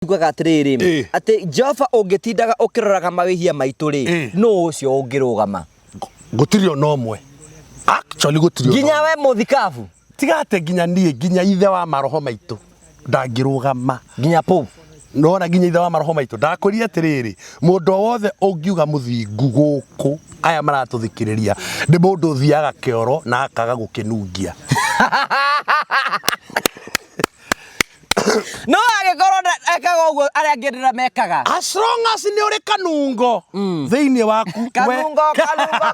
Tugaga atĩrĩrĩ, atĩ Jehova ũngĩtindaga ũkĩroraga mawĩhia maitũ rĩ, nũ ũcio ũngĩrũgama? Gũtirĩ ona ũmwe. Actually gũtirĩ ona Nginya ũmwe. we mũthikabu? Tiga atĩ nginya niĩ, nginya ithe wa maroho maitũ ndangĩrũgama. Nginya Pope? Nĩwona nginya ithe wa maroho maitũ. Ndakwĩrire atĩrĩrĩ, mũndũ o wothe ũngiuga mũthingu gũkũ, aya maratũthikĩrĩria, nĩ mũndũ ũthiaga kĩoro na akaga gũkĩnungia. No angĩkorwo ekaga ũguo arĩa angĩ ndĩra mekaga. As long as nĩ ũrĩ kanungo thĩinĩ waku. Kanungo, kanungo.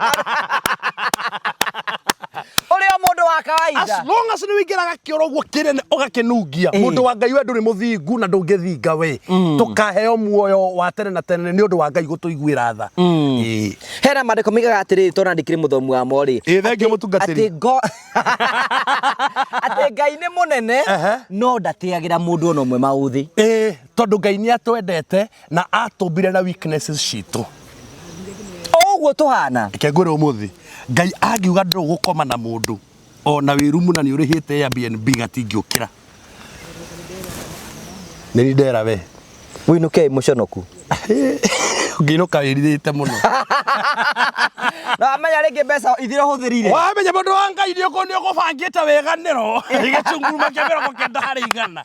Ũrĩ o mũndũ wa kawaida. As long as nĩ wĩingĩraga kĩoro ũguo kĩnene ũgakĩnungia. Mũndũ wa Ngai we ndũrĩ mũthingu na ndũngĩthinga we. Tũkaheo muoyo wa tene na tene nĩ ũndũ wa Ngai gũtũiguĩra tha. Ĩĩ. Hena maandĩko moigaga atĩrĩrĩ, tondũ ndikĩrĩ mũthomi wamo rĩ. Ĩĩ, thengiũ mũtungatĩri. Atĩ Ngai nĩ mũnene no ndatĩagĩra mũndũ ona ũmwe maũthĩ. Ĩĩ, tondũ Ngai nĩ atwendete na atũmbire na weaknesses citũ. O ũguo tũhana. Reke ngwĩre ũmũthĩ, Ngai angiuga ndũgũkoma na mũndũ ona wĩ rumu na nĩ ũrĩhĩte Airbnb gatingĩũkĩra. Nĩ niĩ ndera we. Wĩinũke wĩ mũconoku. Ũngĩinũka wĩrirĩte mũno. Na wamenya rĩngĩ mbeca ithire ũhũthĩrire. Wamenya mũndũ wa Ngai nĩ ũkũbangĩte wĩganĩro gĩcunguruma kĩa 90 harĩ igana.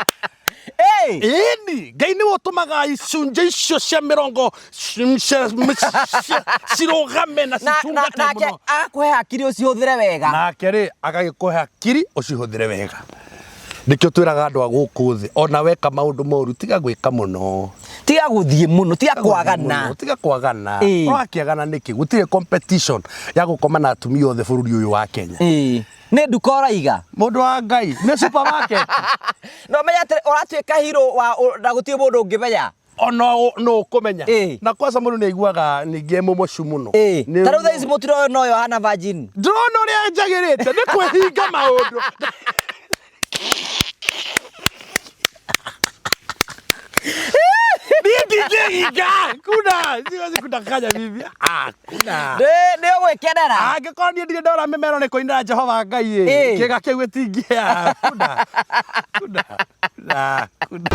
Ĩni, Ngai nĩwe ũtũmaga icunjĩ icio cia mĩrongo cirũgame na citungate nake mũno. Agakũhe hakiri ũcihũthĩre wega. Nake rĩ agagĩkũhe hakiri ũcihũthĩre wega. Nĩkĩo twĩraga andũ a gũkũ thĩ ona weka maũndũ moru tiga gwĩka mũno. Tiga gũthiĩ mũno, tiga kwagana. Tiga kwagana. Ũrakĩagana nĩkĩ? Gũtirĩ competition ya gũkoma na atumia othe bũrũri ũyũ wa Kenya. Nĩ nduka ũraiga? Mũndũ wa Ngai, nĩ supermarket. Na ũmenye atĩ ũratuĩka hero wa na gũtirĩ mũndũ ũngĩmenya. Ona no ũkũmenya. Na kwanza mũndũ nĩ aiguaga ningĩ e mũmocu mũno. Ta rĩu thaa ici mũtino ũyũ no Yohana Virgin. Ndĩrona ũrĩa njagĩrĩte nĩ kwĩhinga maũndũ. Niĩ ndingĩhinga. Kuna, siwezi kudanganya mimi. Ah, kuna. Nĩ ũgwĩkenera. Angĩkorwo niĩ ndirĩ ndora mĩmero nĩ kũinĩra Jehova Ngai ĩ. Kĩga kĩu gĩtingĩhĩa. Kuna. Kuna. Kuna. Kuna.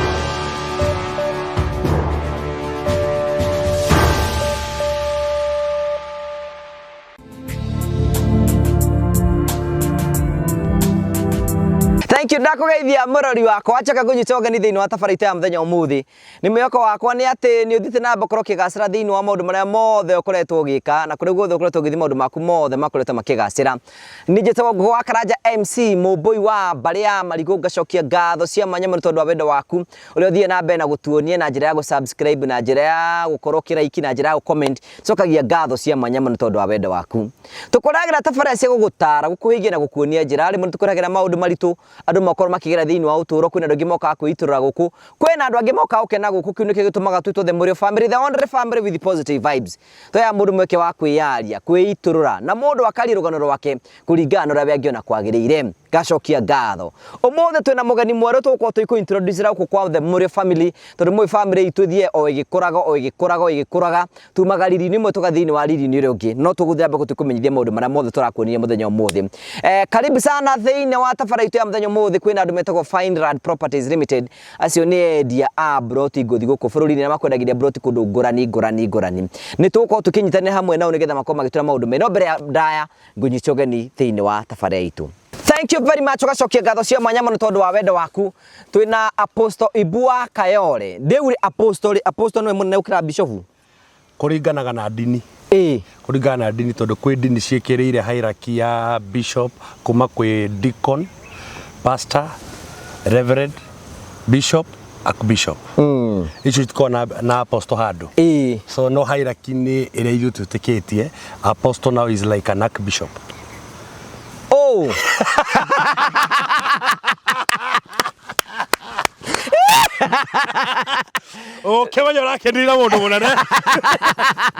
Thank you ndakũgeithia mũrori wakwa njoka ngũnyita ũgeni thĩinĩ wa tabarĩra itũ ya mũthenya ũmũthĩ nĩ mwĩhoko wakwa nĩ atĩ nĩ ũthiĩte na mbere gũkorwo ũkĩgacĩra thĩinĩ wa maũndũ marĩa mothe ũkoretwo ũgĩka na kũrĩa guothe ũkoretwo ũgĩthiĩ maũndũ maku mothe makoretwo makĩgacĩra Niĩ njĩtagwo Ngũgũ wa Karanja MC mũmbũi wa mbarĩ ya Marigũ ngacokia ngatho cia mwanya mũno tondũ wa wendo waku ũrĩa ũthiĩ na mbere na gũtuonia na njĩra ya gũ-subscribe na njĩra ya gũkorwo ũkĩ-like na njĩra ya gũ-comment cokagia ngatho cia mwanya mũno tondũ wa wendo waku. Tũkũrehagĩra tabarĩra cia gũgũtara, gũkũhĩgia na gũkuonia njĩra. Rĩmwe nĩ tũkũrehagĩra maũndũ maritũ andũ makorwo makĩgera thĩinĩ wa ũtũũro. Kwĩna andũ angĩ mokaga kwĩitũrũra gũkũ, kwĩna andũ angĩ mokaga gũkena gũkũ. Kĩu nĩkĩo gĩtũmaga twĩtwo The Mũrĩo Family, the only family with positive vibes. Tũheaga mũndũ mweke wa kwĩyaria, kwĩitũrũra na mũndũ akaria rũgano rwake kũringana na ũrĩa we angĩona kwagĩrĩire. Ngacokia ngatho. Ũmũthĩ twĩna mũgeni mwerũ tũgũkorwo tũgĩkũ introduce gũkũ kwa The Mũrĩo Family tondũ mũĩ family itũ ĩthiaga o ĩgĩkũraga o ĩgĩkũraga o ĩgĩkũraga. Tumaga riri-inĩ ũmwe tũgathiĩ thĩinĩ wa riri-inĩ ũrĩa ũngĩ. No tũgũthiĩ na mbere tũkũmenyithia maũndũ marĩa mothe tũrakuonia mũthenya ũmũthĩ. Karibu sana thĩinĩ wa tabarĩra itũ ya mũthenya ũmũthĩ kwĩna andũ metagwo Fineland Properties Limited. Acio nĩ endia a mburoti ngũthi gũkũ bũrũri-inĩ na makwendagĩria mburoti kũndũ ngũrani ngũrani ngũrani. Nĩ tũgũkorwo tũkĩnyitanĩra hamwe nao nĩgetha makorwo magĩtwĩra maũndũ mena. No mbere ya ndaya ngũnyita ũgeni thĩinĩ wa tabarĩra itũ. Thank you very much ũgacokia ngatho cia mwanya mũno tondũ wa wendo waku. Twĩna Apostle Ibua Kayore. Rĩu rĩ Apostle rĩ, Apostle nĩwe mũnene gũkĩra bishofu? Kũringanaga na ndini. Ĩĩ. Kũringana na ndini tondũ kwĩ ndini ciĩkĩrĩire hierarchy ya bishop kuma kwĩ deacon, pastor, reverend, bishop, archbishop. Icio itikoragwo na apostle handũ. Ĩĩ. So no hierarchy nĩ ĩrĩa ithuĩ twĩtĩkĩtie, apostle now is like an archbishop. Oh. Ũkĩmenya ũrakenire mũndũ mũnene.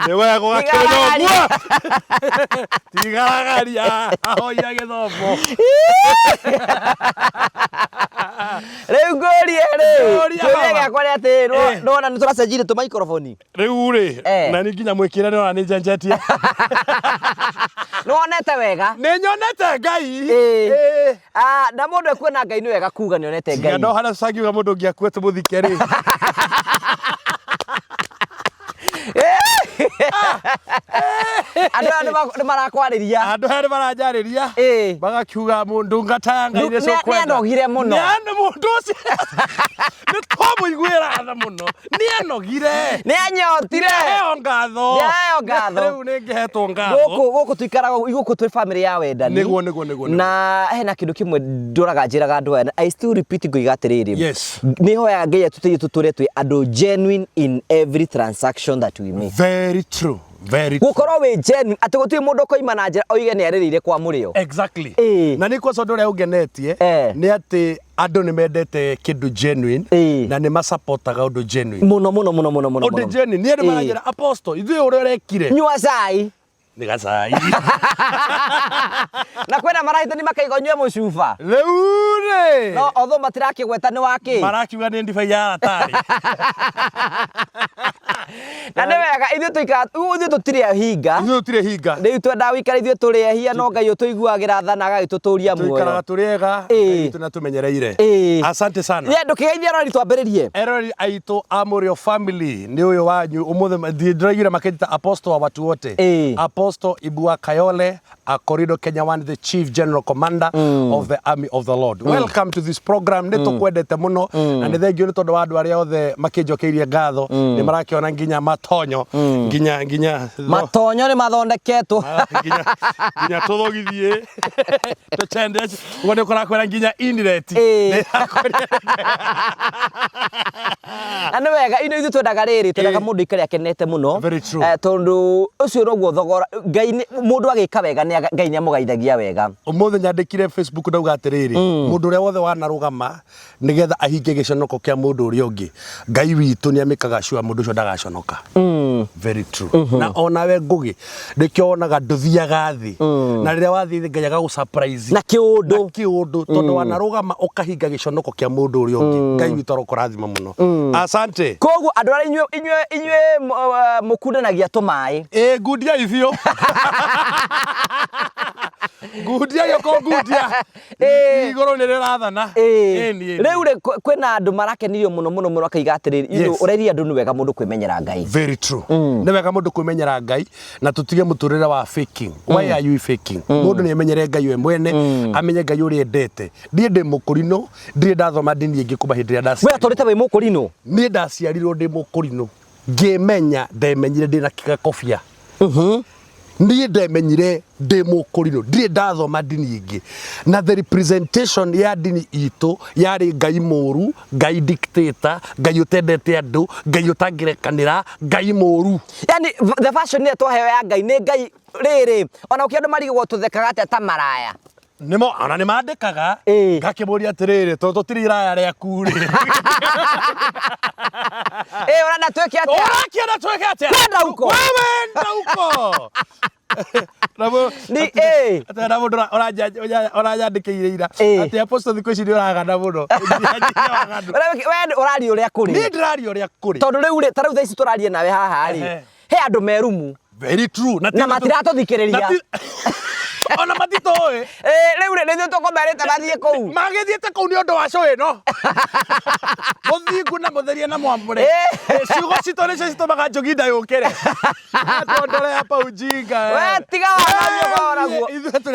Nĩ wega ũgakĩmenya ũguo. Tigaragaria ahoia gĩthomo. Rĩu ngũrie rĩ, Ngũria kĩũria baba. gĩakwa nĩ atĩ nĩwona nĩ tũracenjirie tũ microphone. Rĩu rĩ, na nĩ nginya mwĩkĩre nĩ nĩ njenjetie. Nĩwonete wega? Nĩ nyonete Ngai. Ah, na mũndũ ekuona Ngai nĩ wega kuga nĩonete Ngai. Ngai. No harĩa tũcangiuga mũndũ ũngĩ akue tũmũthike rĩ. Andũ aya nĩ marakwarĩria. Andũ aya nĩ maranjarĩria. Magakiuga mũndũ ngata ya Ngai nĩ Nĩ anogire mũno. Nĩ mũndũ ũcio. Nĩ twamũiguĩra tha mũno. Nĩ anogire. Nĩ anyotire. Nĩaheo ngatho. Nĩaheo ngatho. Rĩu nĩ ngĩhetwo ngatho. Gũkũ tũikaraga gũkũ twĩ family ya wendani. Nĩguo, nĩguo, nĩguo, nĩguo. Na hena kĩndũ kĩmwe ndũraga njĩraga andũ aya. I still repeat ngoiga atĩrĩrĩ. Yes. Nĩ hoyaga Ngai atũteithie tũtũre twĩ andũ genuine in every transaction that we make. Very true. Very true. Gũkorwo wĩ genuine atĩ gũtirĩ mũndũ ũkoima na njĩra oige nĩ arĩrĩire kwa mũrĩo. Exactly. Na nĩ kwaca ũndũ ũrĩa ũngenetie nĩ atĩ andũ nĩ mendete kĩndũ genuine na nĩ masapotaga ũndũ genuine. Mũno mũno mũno mũno mũno. Ũndũ genuine. Nĩ andũ maranjĩra apostle ithuĩ ũrĩa ũrekire. Nyua cai. Nĩ gacai. Na kwĩna marahĩtani makaiga ũnyue mũcuba. Rĩu rĩ. No although matirakĩgweta nĩ wa kĩ. Marakiuga nĩ ndibei ya ratarĩ. Na nĩ wega ithuĩ tũikaraga ithuĩ tũtirĩ ahinga. Ithuĩ tũtirĩ hinga. Rĩu twendaga gũikara ithuĩ tũrĩ ehia no Ngai ũtũiguagĩra tha na agagĩtũtũria muoyo. Tũikaraga tũrĩ ega. Ngai witũ nĩatũmenyereire. Asante sana. Nĩ ndũkĩgeithie arori twambĩrĩrie. Erori aitũ a Mũrĩo family nĩ ũyũ wanyu ũmũthĩ ndĩraiguire makĩnjĩta apostle wa watu wote. Apostle Ibua Kayole a Corridor Kenya One, the Chief General Commander of the Army of the Lord. Welcome to this program. Nĩ tũkwendete mũno na nĩ thengio nĩ tondũ wa andũ arĩa othe makĩnjokeirie ngatho nĩ marakĩona nginya matonyo nginya nginya Matonyo nĩ mathondeketwo. Nginya nginya tũthogithie tũchende ũguo nĩ ũkũrakwĩra nginya inlet. Na nĩ wega ino ithuĩ twendaga rĩrĩ twendaga mũndũ aikare akenete mũno. Very true. Tondũ ũcio noguo thogora Ngai mũndũ agĩka wega Ngai nĩ amũgaithagia wega. Ũmũthĩ nyandĩkire Facebook ndauga atĩrĩrĩ mũndũ ũrĩa wothe wanarũgama nĩgetha ahingie gĩconoko kĩa mũndũ ũrĩa ũngĩ Ngai witũ nĩ amĩkaga sure mũndũ ũcio ndagaconoka. Very true. Na onawe Ngũgĩ nĩkĩo wonaga ndũthiaga thĩ na rĩrĩa wathiĩ thĩ Ngai agagũ surprise na kĩũndũ na kĩũndũ tondũ wanarũgama ũkahinga gĩconoko kĩa mũndũ ũrĩa ũngĩ Ngai witũ arokũrathima mũno. Asante. Koguo andũ arĩa inyuĩ inyuĩ inyuĩ mũkundanagia tũmaĩ. Ĩ ngundia biũ. Ngundia yoko ngundia. Igũrũ nĩ rĩrathana. Rĩu rĩ kwĩna andũ marakenirio mũno mũno mũno akaiga atĩrĩrĩ ũreria andũ nĩ wega mũndũ kwĩmenyera Ngai. Very true. Nĩ wega mũndũ kwĩmenyera Ngai na tũtige mũtũrĩre wa faking. Why are you faking? Mũndũ nĩ amenyere Ngai we mwene, amenye Ngai ũrĩa endete. Niĩ ndĩ mũkũrinũ, ndirĩ ndathoma ndini ĩngĩ kuma hĩndĩ ĩrĩa ndaciarirwo. We atũrĩte wĩ mũkũrinũ? Niĩ ndaciarirwo ndĩ mũkũrinũ. Ngĩmenya ndemenyire ndĩ na kĩgakobia. Niĩ ndemenyire ndĩ mũkũrinũ, ndirĩ ndathoma ndini ĩngĩ. Na the representation ya ndini itũ yarĩ Ngai mũru, Ngai dictator, Ngai ũtendete andũ, Ngai ũtangĩrekanĩra, Ngai mũru. Yani the fashion ĩrĩa twaheo ya Ngai nĩ Ngai rĩrĩ, ona ũkĩ andũ marigagwo tũthekaga atĩa ta maraya. Nĩmo ona nĩ mandĩkaga ngakĩmũria atĩrĩrĩ tondũ tũtirĩ iraya rĩaku rĩ. Ũrenda twĩke atĩa? Ũrakĩenda twĩke atĩa? Kwenda uko. Wenda uko. Na mũndũ ũranyandĩkĩire ira atĩ apostle thikũ ici nĩ ũragana mũno. We ũraria ũrĩa kũrĩ. Niĩ ndĩraria ũrĩa kũrĩ. Tondũ rĩu rĩ ta rĩu thaa ici tũraria nawe haha rĩ he andũ me rumu. Very true. Na matiratũthikĩrĩria. Ona matitũĩ. Rĩu rĩ nĩ ithuĩ tũkũmerĩte mathiĩ kũu. Magĩthiĩte kũu nĩ ũndũ wa show ĩno. Mũthingu na mũtherie na mwamũre. Ciugo citũ nĩcio citũmaga njũginda yũkĩre. Tuondolee hapa ujinga. We tiga waganu ũkoragwo.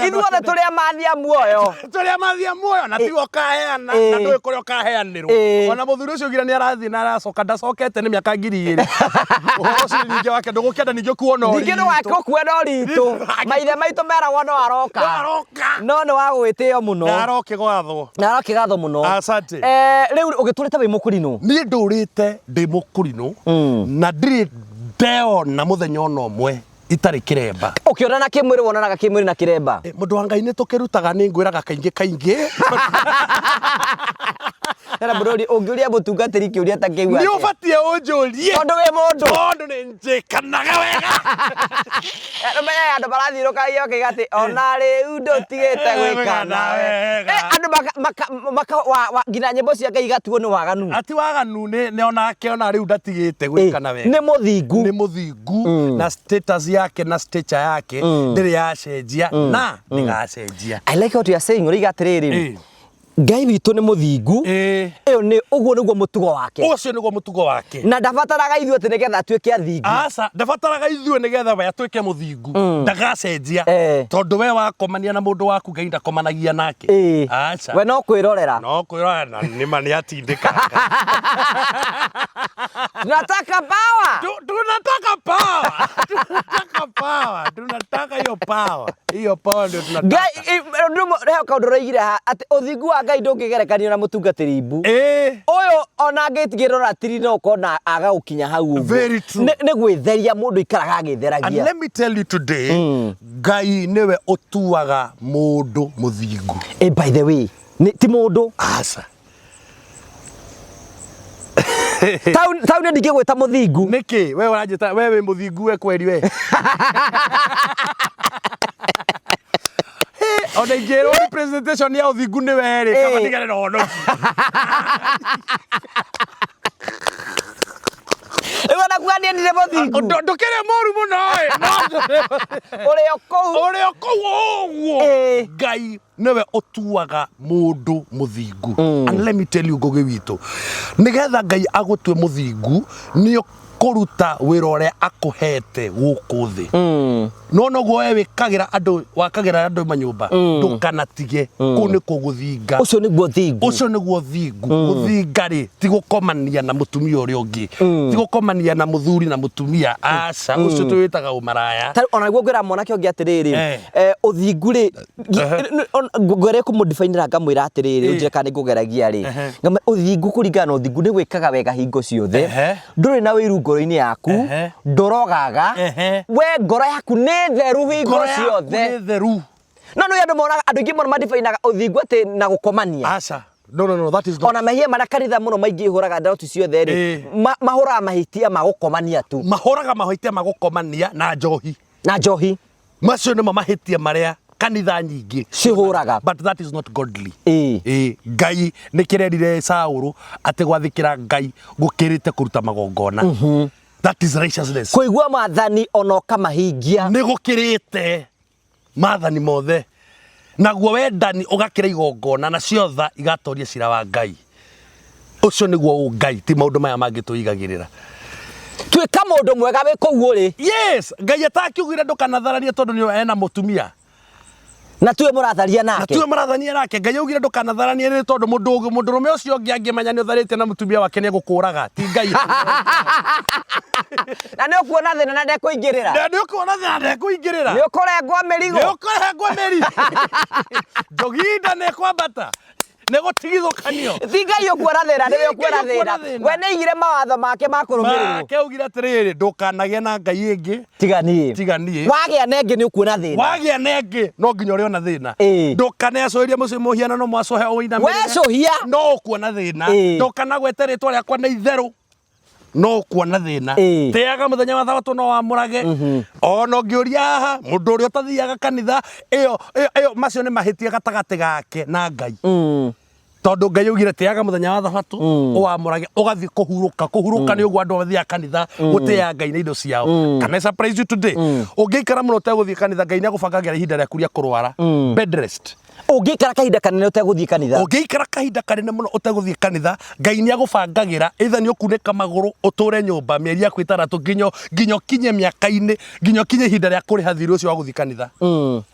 Ithuothe tũrĩ amathi a muoyo. Tũrĩ amathi a muoyo na tiwe ũkaheana na ndũĩ kũrĩa ũkaheanĩrwo. Ona mũthuri ũcio ngira nĩ arathiĩ na aracoka ndacokete nĩ mĩaka 2000. Ũhoro ũcio ningĩ wake ndũgũkĩenda ningĩ ũkuo na ũritũ. Ningĩ ndũgakĩũkue na ũritũ. Maithe maitũ meragwo no aroka. No aroka. No nĩ wa gwĩtĩo mũno. Na arokĩgathwo. Na arokĩgathwo mũno. Asante. Rĩu ũgĩtũrĩte wĩ mũkũrinũ? Niĩ ndũrĩte ndĩ mũkũrinũ na ndirĩ ndeona mũthenya ona ũmwe Itarĩ kĩremba. Ũkĩonana kĩmwĩrĩ, wonanaga kĩmwĩrĩ na kĩremba? Mũndũ wa Ngai, nĩ tũkĩrutaga, nĩ ngwĩraga kaingĩ kaingĩ. Hena mũrori ũngĩũria mũtungatĩri kĩũria ta kĩu Nĩ atĩa? Ũbatiĩ ũnjũrie. Tondũ wĩ mũndũ. Tondũ nĩ njĩkanaga wega. Rũmenya andũ marathiũrũkagia makiuga atĩ ona rĩu ndũtigĩte gwĩkana wega. Andũ maka nginya nyĩmbo cia Ngai igatuo nĩ waganu. Ati waganu nĩ onake ona rĩu ndatigĩte gwĩkana wega. Nĩ mũthingu. Nĩ mũthingu, na status yake na stature yake ndĩrĩ yacenjia na ndĩgacenjia. I like what you are saying. Ũroiga atĩrĩrĩ, Ngai witũ nĩ mũthingu. Ĩyo nĩ ũguo nĩguo mũtugo wake. Ũcio nĩguo mũtugo wake. Na ndabataraga ithuĩ atĩ nĩgetha atuĩke athingu. Aca, ndabataraga ithuĩ nĩgetha we atuĩke mũthingu. Ndagacenjia. Tondũ we wakomania na mũndũ waku, Ngai ndakomanagia nake. Aca. We no kwĩrorera. No kwĩrora, na nĩma nĩ atindĩkanga. Tunataka power. Tunataka power, tunataka power, tunataka hiyo power, hiyo power ndio tunataka. Ngai he kaũndũ ũroigire haha atĩ ũthingu wa Ngai ndũngĩgerekanio na mũtungatĩri mbu. Ũyũ ona angĩtigĩrora tiri no ũkona aga gũkinya hau ũguo. Very true. Nĩ gwĩtheria mũndũ ikaraga And agĩtheragia. let me tell you today, Ngai nĩwe ũtuaga mũndũ mũthingu. By the way, ti mũndũ. Aca. Tauni ndingĩgwĩta mũthingu. Nĩkĩ we ũranjĩta? We wĩ mũthingu, we kweri we? Hĩ, ona ingĩrwo representation ya ũthingu nĩ we rĩ, kaba ndigane na ũhonoki. Rĩu ona kuga niĩ ndirĩ mũthingu. Ndũkĩrĩ mũru mũno ĩ, no Ũrĩ o kũu. Ũrĩ o kũu ũguo. Ngai nĩwe ũtuaga mũndũ mũthingu. And let me tell you, Ngũgĩ witũ, nĩgetha Ngai agũtue mũthingu nĩ kũruta wĩra ũrĩa akũhete gũkũ thĩ. No noguo we wĩkagĩra andũ, wakagĩra andũ manyũmba, ndũkanatige kũu nĩ kũgũthinga. Ũcio nĩguo thingu. Ũcio nĩguo thingu. Gũthinga rĩ, ti gũkomania na mũtumia ũrĩa ũngĩ, ti gũkomania na mũthuri na mũtumia, aca, ũcio tũwĩtaga ũmaraya. Ona nĩguo ngwĩra mwanake ũngĩ atĩrĩrĩ, ũthingu rĩ, ngwere kũmũdifainĩra, ngamwĩra atĩrĩrĩ, ũnjĩre kana nĩ ngũgeragia rĩ. Ũthingu, kũringana na ũthingu, nĩ gwĩkaga wega hingo ciothe. Ndũrĩ na wĩiru ngoro-inĩ yaku. Ndũrogaga. We ngoro yaku nĩ theru hingo Ngoro yaku ciothe. Nĩ theru. No nĩ andũ monaga, andũ aingĩ mũno madifainaga ũthingu atĩ na gũkomania. Aca, no, no, no, that is not. Ona mehia marĩa kanitha mũno maingĩ ihũraga ndaroti ciothe rĩ, mahũraga mahĩtia ma gũkomania tu. Mahũraga mahĩtia ma gũkomania na njohi. Na njohi. Macio nĩmo mahĩtia marĩa kanitha nyingĩ cihũraga. But that is not godly. Ĩĩ. Ngai nĩ kĩrerire Saũlũ atĩ gwathĩkĩra Ngai gũkĩrĩte kũruta magongona. That is righteousness. Kũigua maathani ona ũkamahingia. Nĩ gũkĩrĩte maathani mothe, naguo wendani ũgakĩra igongona, nacio tha igatoria cira wa Ngai. Ũcio nĩguo ũngai, ti maũndũ maya mangĩ tũigagĩrĩra. Tuĩka mũndũ mwega wĩ kũu ũrĩ. Yes, Ngai atakiugire ndũkanatharanie tondũ nĩ ena mũtumia. Na tuwe mũratharia na nake. Tuwe mũrathania nake. Ngai augire ndũkanatharanie nĩ tondũ mũndũ mũndũrũme ũcio ũngĩ angĩmenya nĩ ũtharĩtie na mũtumia wake nĩ egũkũraga, ti Ngai. Na nĩ ũkuona thĩna na ndekũingĩrĩra. Na nĩ ũkuona thĩna ndekũingĩrĩra. Nĩ ũkũrengwo mĩrigo. Nĩ ũkũrengwo mĩri njoginda, nĩ kwambata, nĩ gũtigithũkanio. Ti Ngai ũkuona thĩna, nĩwe ũkuona Ngai ũkuona thĩna. Thĩna. We nĩ aigire mawatho make ma kũrũmĩrĩrwo. Make augire atĩrĩrĩ, ndũkanagĩe na ngai ĩngĩ tiga niĩ. Tiga niĩ. Wagĩa na ĩngĩ nĩ ũkuona thĩna. Wagĩa na ĩngĩ no nginya ũrĩona thĩna. Ndũkanecũhĩrie mũciĩ mũhianano mwacũhe ũinamĩrĩre. Wecũhia. No ũkuona thĩna. Ndũkanagwete rĩtwa rĩakwa na itherũ, no ũkuona thĩna. Tĩaga mũthenya wa thabatũ no wamũrage. Ona ũngĩũria haha mũndũ ũrĩa ũtathiaga kanitha ĩyo ĩyo, macio nĩ mahĩtia gatagatĩ gake na Ngai, tondũ Ngai augire tĩaga mũthenya wa thabatũ ũwamũrage, ũgathiĩ kũhurũka. Kũhurũka nĩ ũguo andũ mathiaga kanitha gũtĩĩa Ngai na indo ciao. Can I surprise you today? Ũngĩikara mũno ũtegũthiĩ kanitha, Ngai nĩ agũbangagĩra ihinda rĩaku rĩa kũrwara, bed rest. Ũngĩikara kahinda kanene ũtegũthiĩ kanitha. Ũngĩikara kahinda kanene mũno ũtegũthiĩ kanitha, Ngai nĩ agũbangagĩra either nĩ ũkunĩka magũrũ ũtũre nyũmba mĩeri yaku 6 nginya ũkinye mĩaka-inĩ, nginya ũkinye ihinda rĩa kũrĩha thirĩ ũcio wa gũthiĩ kanitha.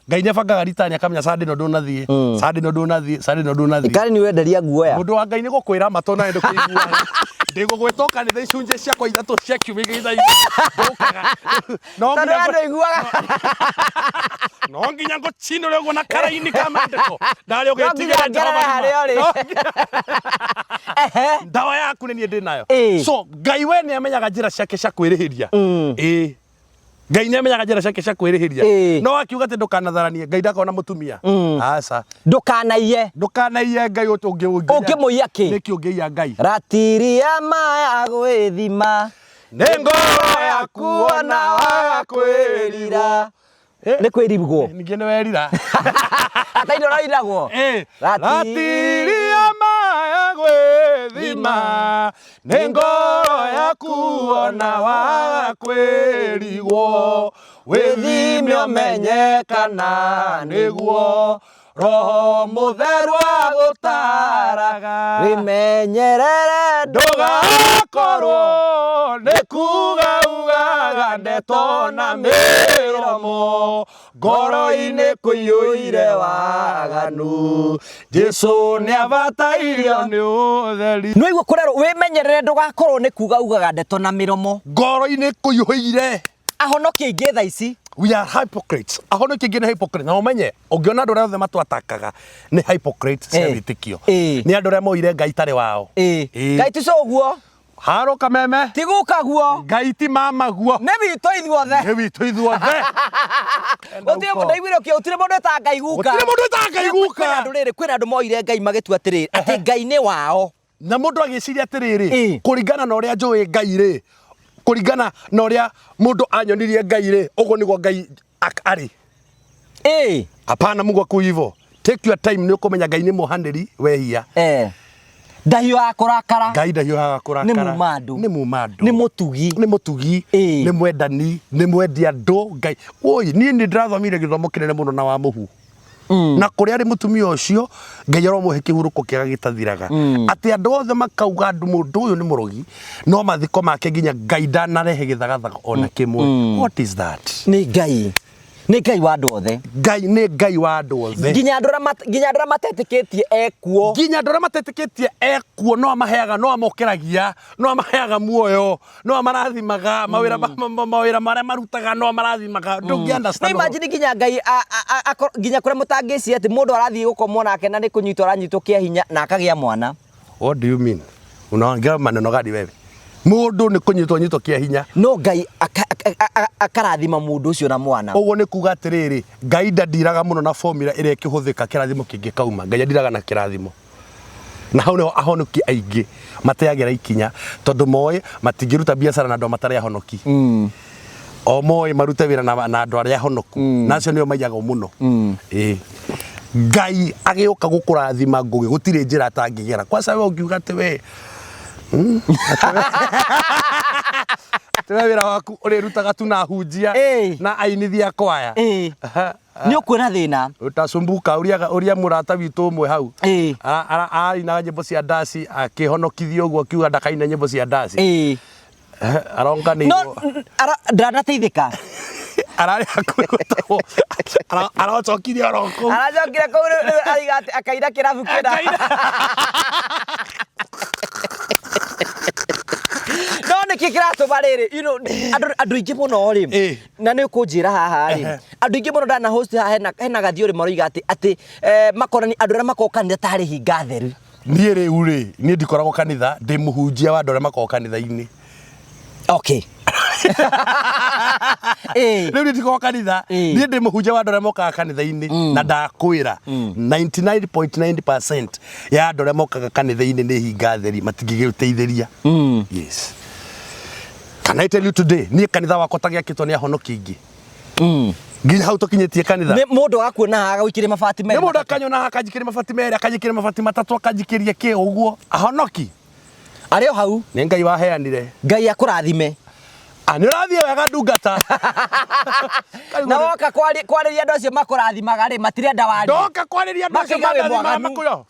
Ngai nĩ abangaga ritani, akamenya Sunday ĩno ndũnathiĩ, Sunday ĩno ndũnathiĩ, Sunday ĩno ndũnathiĩ. Kari nĩ ũrenderia guoya. Mũndũ wa Ngai, nĩ gũkwĩra matũ nawe ndũkĩiguaga. Ndĩgũgwĩta kanitha icunjĩ ciakwa ithatũ cia kiumia igĩrĩ thaa igĩrĩ ndũkaga. No Tondũ nginya andũ iguaga. No nginya ngũcinũre ũguo na karaini ka maandĩko ndarĩ No nginya ũgĩtigĩra ngerere Jehova harĩa ũrĩ. nĩma. No ndawa yaku nĩ niĩ ndĩ nayo. So Ngai we nĩ amenyaga njĩra ciake cia kwĩrĩhĩria. Ĩĩ. Ngai nĩ amenyaga njĩra ciake cia kwĩrĩhĩria. No akiuga atĩ ndũkanatharanie, Ngai ndakoragwo na mũtumia. Aca. Ndũkanaiye. Ndũkanaiye Ngai ũngĩ Ũngĩmũiya kĩ? Nĩkĩ ũngĩiya Ngai? Ratiri ya ma ya gwĩthima. Nĩ ngoro yaku ona waga kwĩrira. Nĩ kwĩrigwo. Ningĩ nĩ werira. Ataini ũrairagwo. Ratiri ya ma ya gwĩthima. Nĩ ngoro yaku ona waga kwĩrigwo. Wĩthime ũmenye kana nĩguo Roho Mũtheru agũtaraga. Wĩmenyerere Ndũgakorwo nĩ kuga ugaga ndeto na mĩromo ngoro-inĩ kũiyũire waganu. Jesu nĩ abatairio nĩ ũtheri. Nĩwaigua kũrerwo wĩmenyerere ndũgakorwo nĩ kuga ugaga ndeto na mĩromo. Ngoro-inĩ kũiyũire. Ahonoki aingĩ thaa ici. We are hypocrites. Ahonoki aingĩ nĩ hypocrites. Na ũmenye, ũngĩona andũ arĩa othe matwatakaga nĩ hypocrites cia wĩtĩkio. Nĩ andũ arĩa moire Ngai tarĩ wao. Ngai ti ũguo. Haro kameme. Ti guka guo. Ngai ti mama guo. Nĩ witũ ithuothe. Nĩ witũ ithuothe. Gũtirĩ mũndũ ndaiguire ũkĩ gũtirĩ mũndũ ĩtaga Ngai guka. Gũtirĩ mũndũ ĩtaga Ngai guka. Kwĩna andũ rĩrĩ, kwĩna andũ moire Ngai magĩtua atĩrĩrĩ, atĩ Ngai nĩ wao. Na mũndũ agĩciria atĩrĩrĩ, kũringana na ũrĩa njũĩ Ngai rĩ, kũringana na ũrĩa mũndũ anyonirie Ngai rĩ, ũguo nĩguo Ngai arĩ. Hapana, Mungu hakuwi hivyo. Take your time nĩ ũkũmenya Ngai nĩ mũhanĩri wehia. Ndahiũhaga kũrakara. Ngai ndahiũhaga kũrakara. Nĩ muma andũ. Nĩ muma andũ. Nĩ mũtugi. Nĩ mũtugi. Nĩ mwendani, nĩ mwendi andũ. Ngai. Woi, niĩ nĩ ndĩrathomire gĩthomo kĩnene mũno na wa mũhu. Na kũrĩa arĩ mũtumia ũcio, Ngai aromũhe kĩhurũko kĩega gĩtathiraga. Atĩ andũ othe makauga andũ mũndũ ũyũ nĩ mũrogi, no mathiko make nginya Ngai ndanarehe gĩthagathaga ona kĩmwe. What is that? Nĩ Ngai. Nĩ Ngai wa andũ othe. Ngai nĩ Ngai wa andũ othe. Nginya andũ arĩa nginya andũ arĩa matetĩkĩtie ekuo. Nginya andũ arĩa matetĩkĩtie ekuo no amaheaga, no amokĩragia, no amaheaga muoyo, no amarathimaga, mawĩra mawĩra marĩa marutaga no amarathimaga. Ndũngĩ understand. No imagine nginya Ngai nginya kũrĩa mũtangĩciria atĩ mũndũ arathiĩ gũkomwo nake na nĩ kũnyitwo aranyitwo kĩa hinya na akagĩa mwana. What do you mean? Unaongea maneno gani wewe? Mũndũ nĩ kũnyitwo nyitwo kĩa hinya. No Ngai akarathima mũndũ ũcio na mwana. Ũguo nĩ kuga atĩrĩrĩ, Ngai ndandiraga mũno na formula ĩrĩa ĩkĩhũthĩka kĩrathimo kĩngĩkauma. Ngai andiraga na kĩrathimo. Na hau nĩho ahonoki aingĩ mateagĩra ikinya tondũ moĩ matingĩruta biacara na andũ matarĩ ahonoki. O moĩ marute wĩra na andũ arĩa ahonoku. Na acio nĩo maiyagwo mũno. Ĩĩ. Ngai agĩũka gũkũrathima Ngũgĩ gũtirĩ njĩra atangĩgera. Kwanza we ũngiuga atĩ we atĩ we wĩra waku ũrĩrutaga tu na hunjia na ainithia kwaya. Nĩ ũkuona thĩna. Utasumbuka ũria mũrata witũ ũmwe hau. Arainaga nyĩmbo cia ndaci akĩhonokithio ũguo akiuga ndakaine nyĩmbo cia ndaci. Aronganĩirwo. No ndanateithĩka. Ararĩ hakuhĩ gũtahwo. Aracokire oro kũu. Aracokire kũu rĩu ariga atĩ akaina kĩrabu kĩna. No nĩkĩ kĩratũma rĩrĩ, you know, andũ aingĩ mũno rĩ, na nĩ ũkũnjĩra haha rĩ, andũ aingĩ mũno ndana host haha hena gathiũrĩ maroiga atĩ atĩ makonani andũ arĩa makoragwo kanitha tarĩ hinga theru. Niĩ rĩu rĩ, niĩ ndikoragwo kanitha, ndĩ mũhunjia wa andũ arĩa makoragwo kanitha-inĩ. Okay. Rĩu niĩ ndikoragwo kanitha, niĩ ndĩ mũhunjia wa andũ arĩa mokaga kanitha-inĩ na ndakwĩra 99.9% ya andũ arĩa mokaga kanitha-inĩ nĩ hinga theri, matingĩgĩteithĩria. Yes. Can I tell you today, niĩ kanitha wakwa ta gĩakĩtwo nĩ ahonoki aingĩ. Nginya hau tũkinyĩtie kanitha. Nĩ mũndũ agakuona haha agagũikĩria mabati merĩ. Nĩ mũndũ akanyona haha akanjikĩria mabati merĩ, akanjikĩria mabati matatũ, akanjikĩria kĩ ũguo. Ahonoki. Arĩ o hau. Nĩ Ngai waheanire. Ngai akũrathime. Nĩ ũrathiĩ wega ndungata. Na woka kwarĩria andũ acio makũrathimaga rĩ, matirenda warie. Ndoka kwarĩria andũ acio mandathimaga makũyo.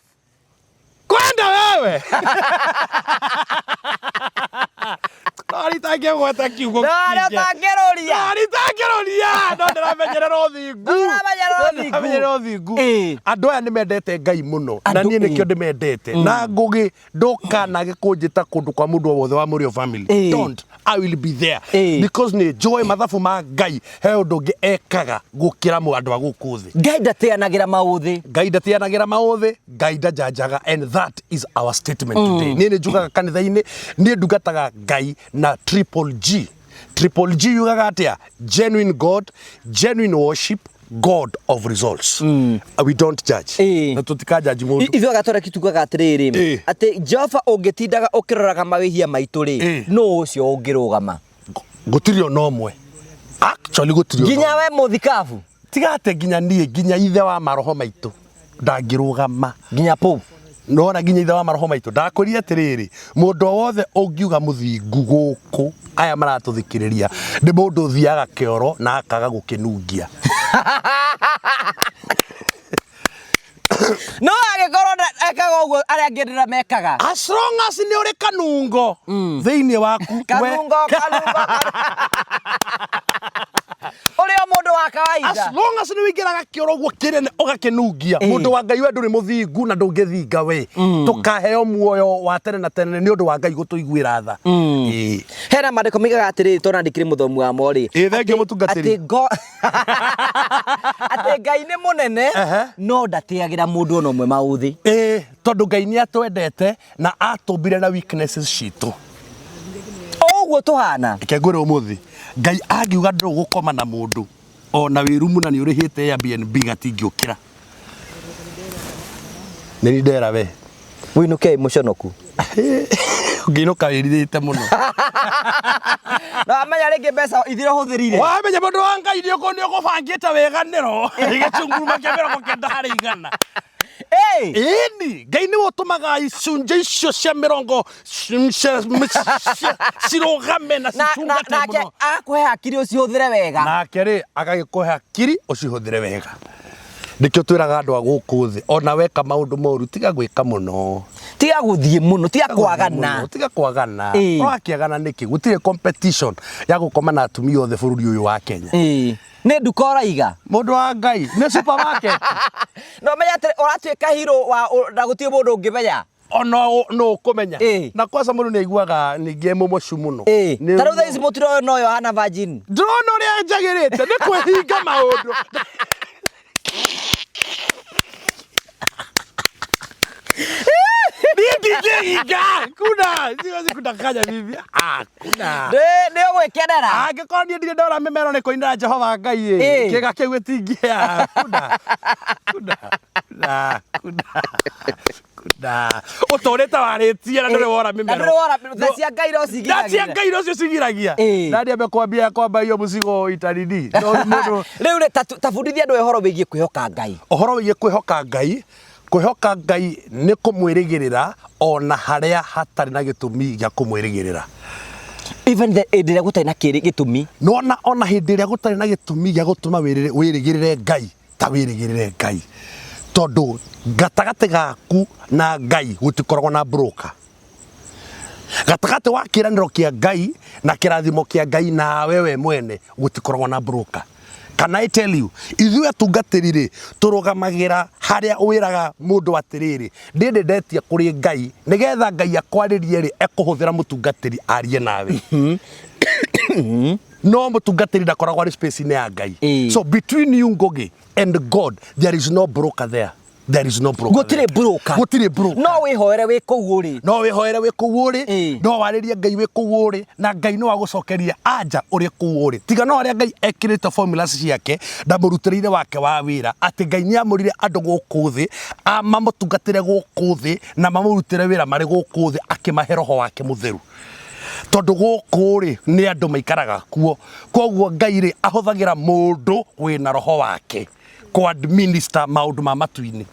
Kwenda wewe. No ritangĩgweta kiugo. No ũtangĩrũria. No ritangĩrũria. No ndĩramenyerera ũthingu. Ndĩramenyerera ũthingu. Andũ aya nĩ mendete Ngai mũno. Na niĩ nĩkĩo ndĩmendete. Na Ngũgĩ ndũkanage kũnjĩta kũndũ kwa mũndũ o wothe wa Mũrĩo family. Don't. I will be there. Because nĩ njũĩ mathabu ma Ngai he ũndũ ũngĩ ekaga gũkĩra andũ a gũkũ thĩ. Ngai ndateanagĩra maũthĩ. Ngai ndateanagĩra maũthĩ. Ngai ndajanjaga, and that is our statement today. Niĩ nĩ njugaga kanitha-inĩ, niĩ ndungataga Ngai na triple G. Triple G yugaga atĩa? Genuine God, genuine worship, God of results. We don't judge. Na tũtikajaji mũndũ. Ithuĩ Agatoleki tugaga atĩrĩrĩ, atĩ Jehova ũngĩtindaga ũkĩroraga mawĩhia maitũ rĩ, nũ ũcio ũngĩrũgama? Gũtirĩ ona ũmwe. Actually gũtirĩ ona Nginya ũmwe. we mũthikabu? Tiga atĩ nginya niĩ, nginya ithe wa maroho maitũ ndangĩrũgama. Nginya Pope? Nona nginya ithe wa maroho maitũ ndakwĩrire atĩrĩrĩ, mũndũ o wothe ũngiuga mũthingu gũkũ aya maratũthikĩrĩria nĩ mũndũ ũthiaga kĩoro na akaga gũkĩnungia. No angĩkorwo ekaga ũguo arĩa angĩ ndĩra mekaga. As long as nĩ ũrĩ kanungo thĩinĩ waku we- Kanungo, kanungo, ũrĩ o mũndũ wa As kawaida. long as nĩ wĩingĩraga kĩoro ũguo kĩnene ũgakĩnungia, mũndũ wa Ngai we ndũrĩ mũthingu na ndũngĩthinga we. Tũkaheo muoyo wa tene na tene nĩ ũndũ wa Ngai gũtũiguĩra tha. Ĩĩ. Hena maandĩko moigaga atĩrĩrĩ, tondũ ndikĩrĩ mũthomi wamo rĩ. Ĩĩ, thengiũ mũtungatĩri. Atĩ atĩ Ngai nĩ mũnene, no ndatĩagĩra mũndũ ona ũmwe maũthĩ. Ĩĩ, tondũ Ngai nĩ atwendete na atũmbire na weaknesses citũ. Ũguo tũhana. Reke ngwĩre ũmũthĩ, Ngai angiuga ndũgũkoma na mũndũ ona wĩ rumu na nĩ ũrĩhĩte Airbnb gatingĩũkĩra. Nĩ niĩ ndera we. Wĩinũke wĩ mũconoku. Ũngĩinũka wĩrirĩte mũno. Na wamenya rĩngĩ mbeca ithira ũhũthĩrire. Wamenya mũndũ wa Ngai nĩ ũkũbangĩte wĩganĩro gĩcunguruma kĩa 90 harĩ. Ĩni Ngai nĩwe ũtũmaga icunjĩ icio cia mĩrongo cirũgame na citungate Nake mũno. agakũhe hakiri ũcihũthĩre wega. Nake rĩ agagĩkũhe hakiri ũcihũthĩre wega. Nĩkĩo twĩraga andũ a gũkũ thĩ ona weka maũndũ moru tiga gwĩka mũno. Tiga gũthiĩ mũno, tiga Mũno, kwagana. tiga kwagana. Ũrakĩagana nĩkĩ? Gũtirĩ competition ya gũkoma na atumia othe bũrũri ũyũ wa Kenya. Nĩ nduka ũraiga. Mũndũ wa Ngai nĩ supermarket. No menya atĩ ũratuĩka hero wa na gũtirĩ mũndũ ũngĩmenya. Ona no ũkũmenya. Na kwanza mũndũ nĩ aiguaga ningĩ e mũmocu mũno. Ta rĩu thaa ici mũtino ũyũ no Yohana Virgin. Ndĩrona ũrĩa njagĩrĩte nĩ kwĩhinga maũndũ. Niĩ ndingĩhinga kuna siwezi kudanganya mimi hakuna. Nĩ ũgwĩkenera. Angĩkorwo niĩ ndirĩ ndora mĩmero nĩ kũinĩra Jehova Ngai ĩ kĩga kĩu gĩtingĩhĩa kuna kuna kuna kuna kuna ũtũrĩte warĩtie na ndũrĩ wora Na mĩmero. ndũrĩ wora tha cia Ngai no Tha cia cigiragia. Ngai no cio cigiragia. Nani amekwambia kwamba hiyo mũcigo itanini no mũndũ Rĩu rĩ, ta bundithia andũ ũhoro wĩgiĩ kwĩhoka Ngai. Ũhoro wĩgiĩ kwĩhoka Ngai, kwĩhoka Ngai nĩ kũmwĩrĩgĩrĩra ona harĩa hatarĩ na gĩtũmi gĩa kũmwĩrĩgĩrĩra. Even the hĩndĩ ĩrĩa gũtarĩ na gĩtũmi. Nĩwona ona hĩndĩ ĩrĩa gũtarĩ na gĩtũmi gĩa gũtũma wĩrĩgĩrĩre Ngai, ta wĩrĩgĩrĩre Ngai. Tondũ gatagatĩ gaku na Ngai gũtikoragwo na broker. Gatagatĩ wa kĩĩranĩro kĩa Ngai na kĩrathimo kĩa Ngai nawe we mwene gũtikoragwo na broker. Can I tell you, ithuĩ atungatĩri rĩ, tũrũgamagĩra harĩa wĩraga mũndũ atĩrĩrĩ, ndĩndĩ ndetia kũrĩ Ngai, nĩgetha Ngai akwarĩrie rĩ, ekũhũthĩra mũtungatĩri arie nawe. No mũtungatĩri ndakoragwo arĩ space-inĩ ya Ngai. So between you Ngugi and God, there is no broker there. There is no broker. Gũtirĩ broker. Gũtirĩ broker. No wĩhoere wĩ kũu ũrĩ. No wĩhoere wĩ kũu ũrĩ. No warĩrie Ngai wĩ kũu ũrĩ, na Ngai no agũcokerie anja ũrĩ kũu ũrĩ. Tiga no harĩa Ngai ekĩrĩte formulas ciake na mũrutĩrĩire wake wa wĩra, atĩ Ngai nĩ amũrire andũ gũkũ thĩ, mamũtungatĩre gũkũ thĩ na mamũrutĩre wĩra marĩ gũkũ thĩ akĩmahe roho wake mũtheru. Tondũ gũkũ rĩ nĩ andũ maikaraga kuo. Koguo Ngai rĩ ahũthagĩra mũndũ wĩna roho wake kũ-administer maũndũ ma matu-inĩ.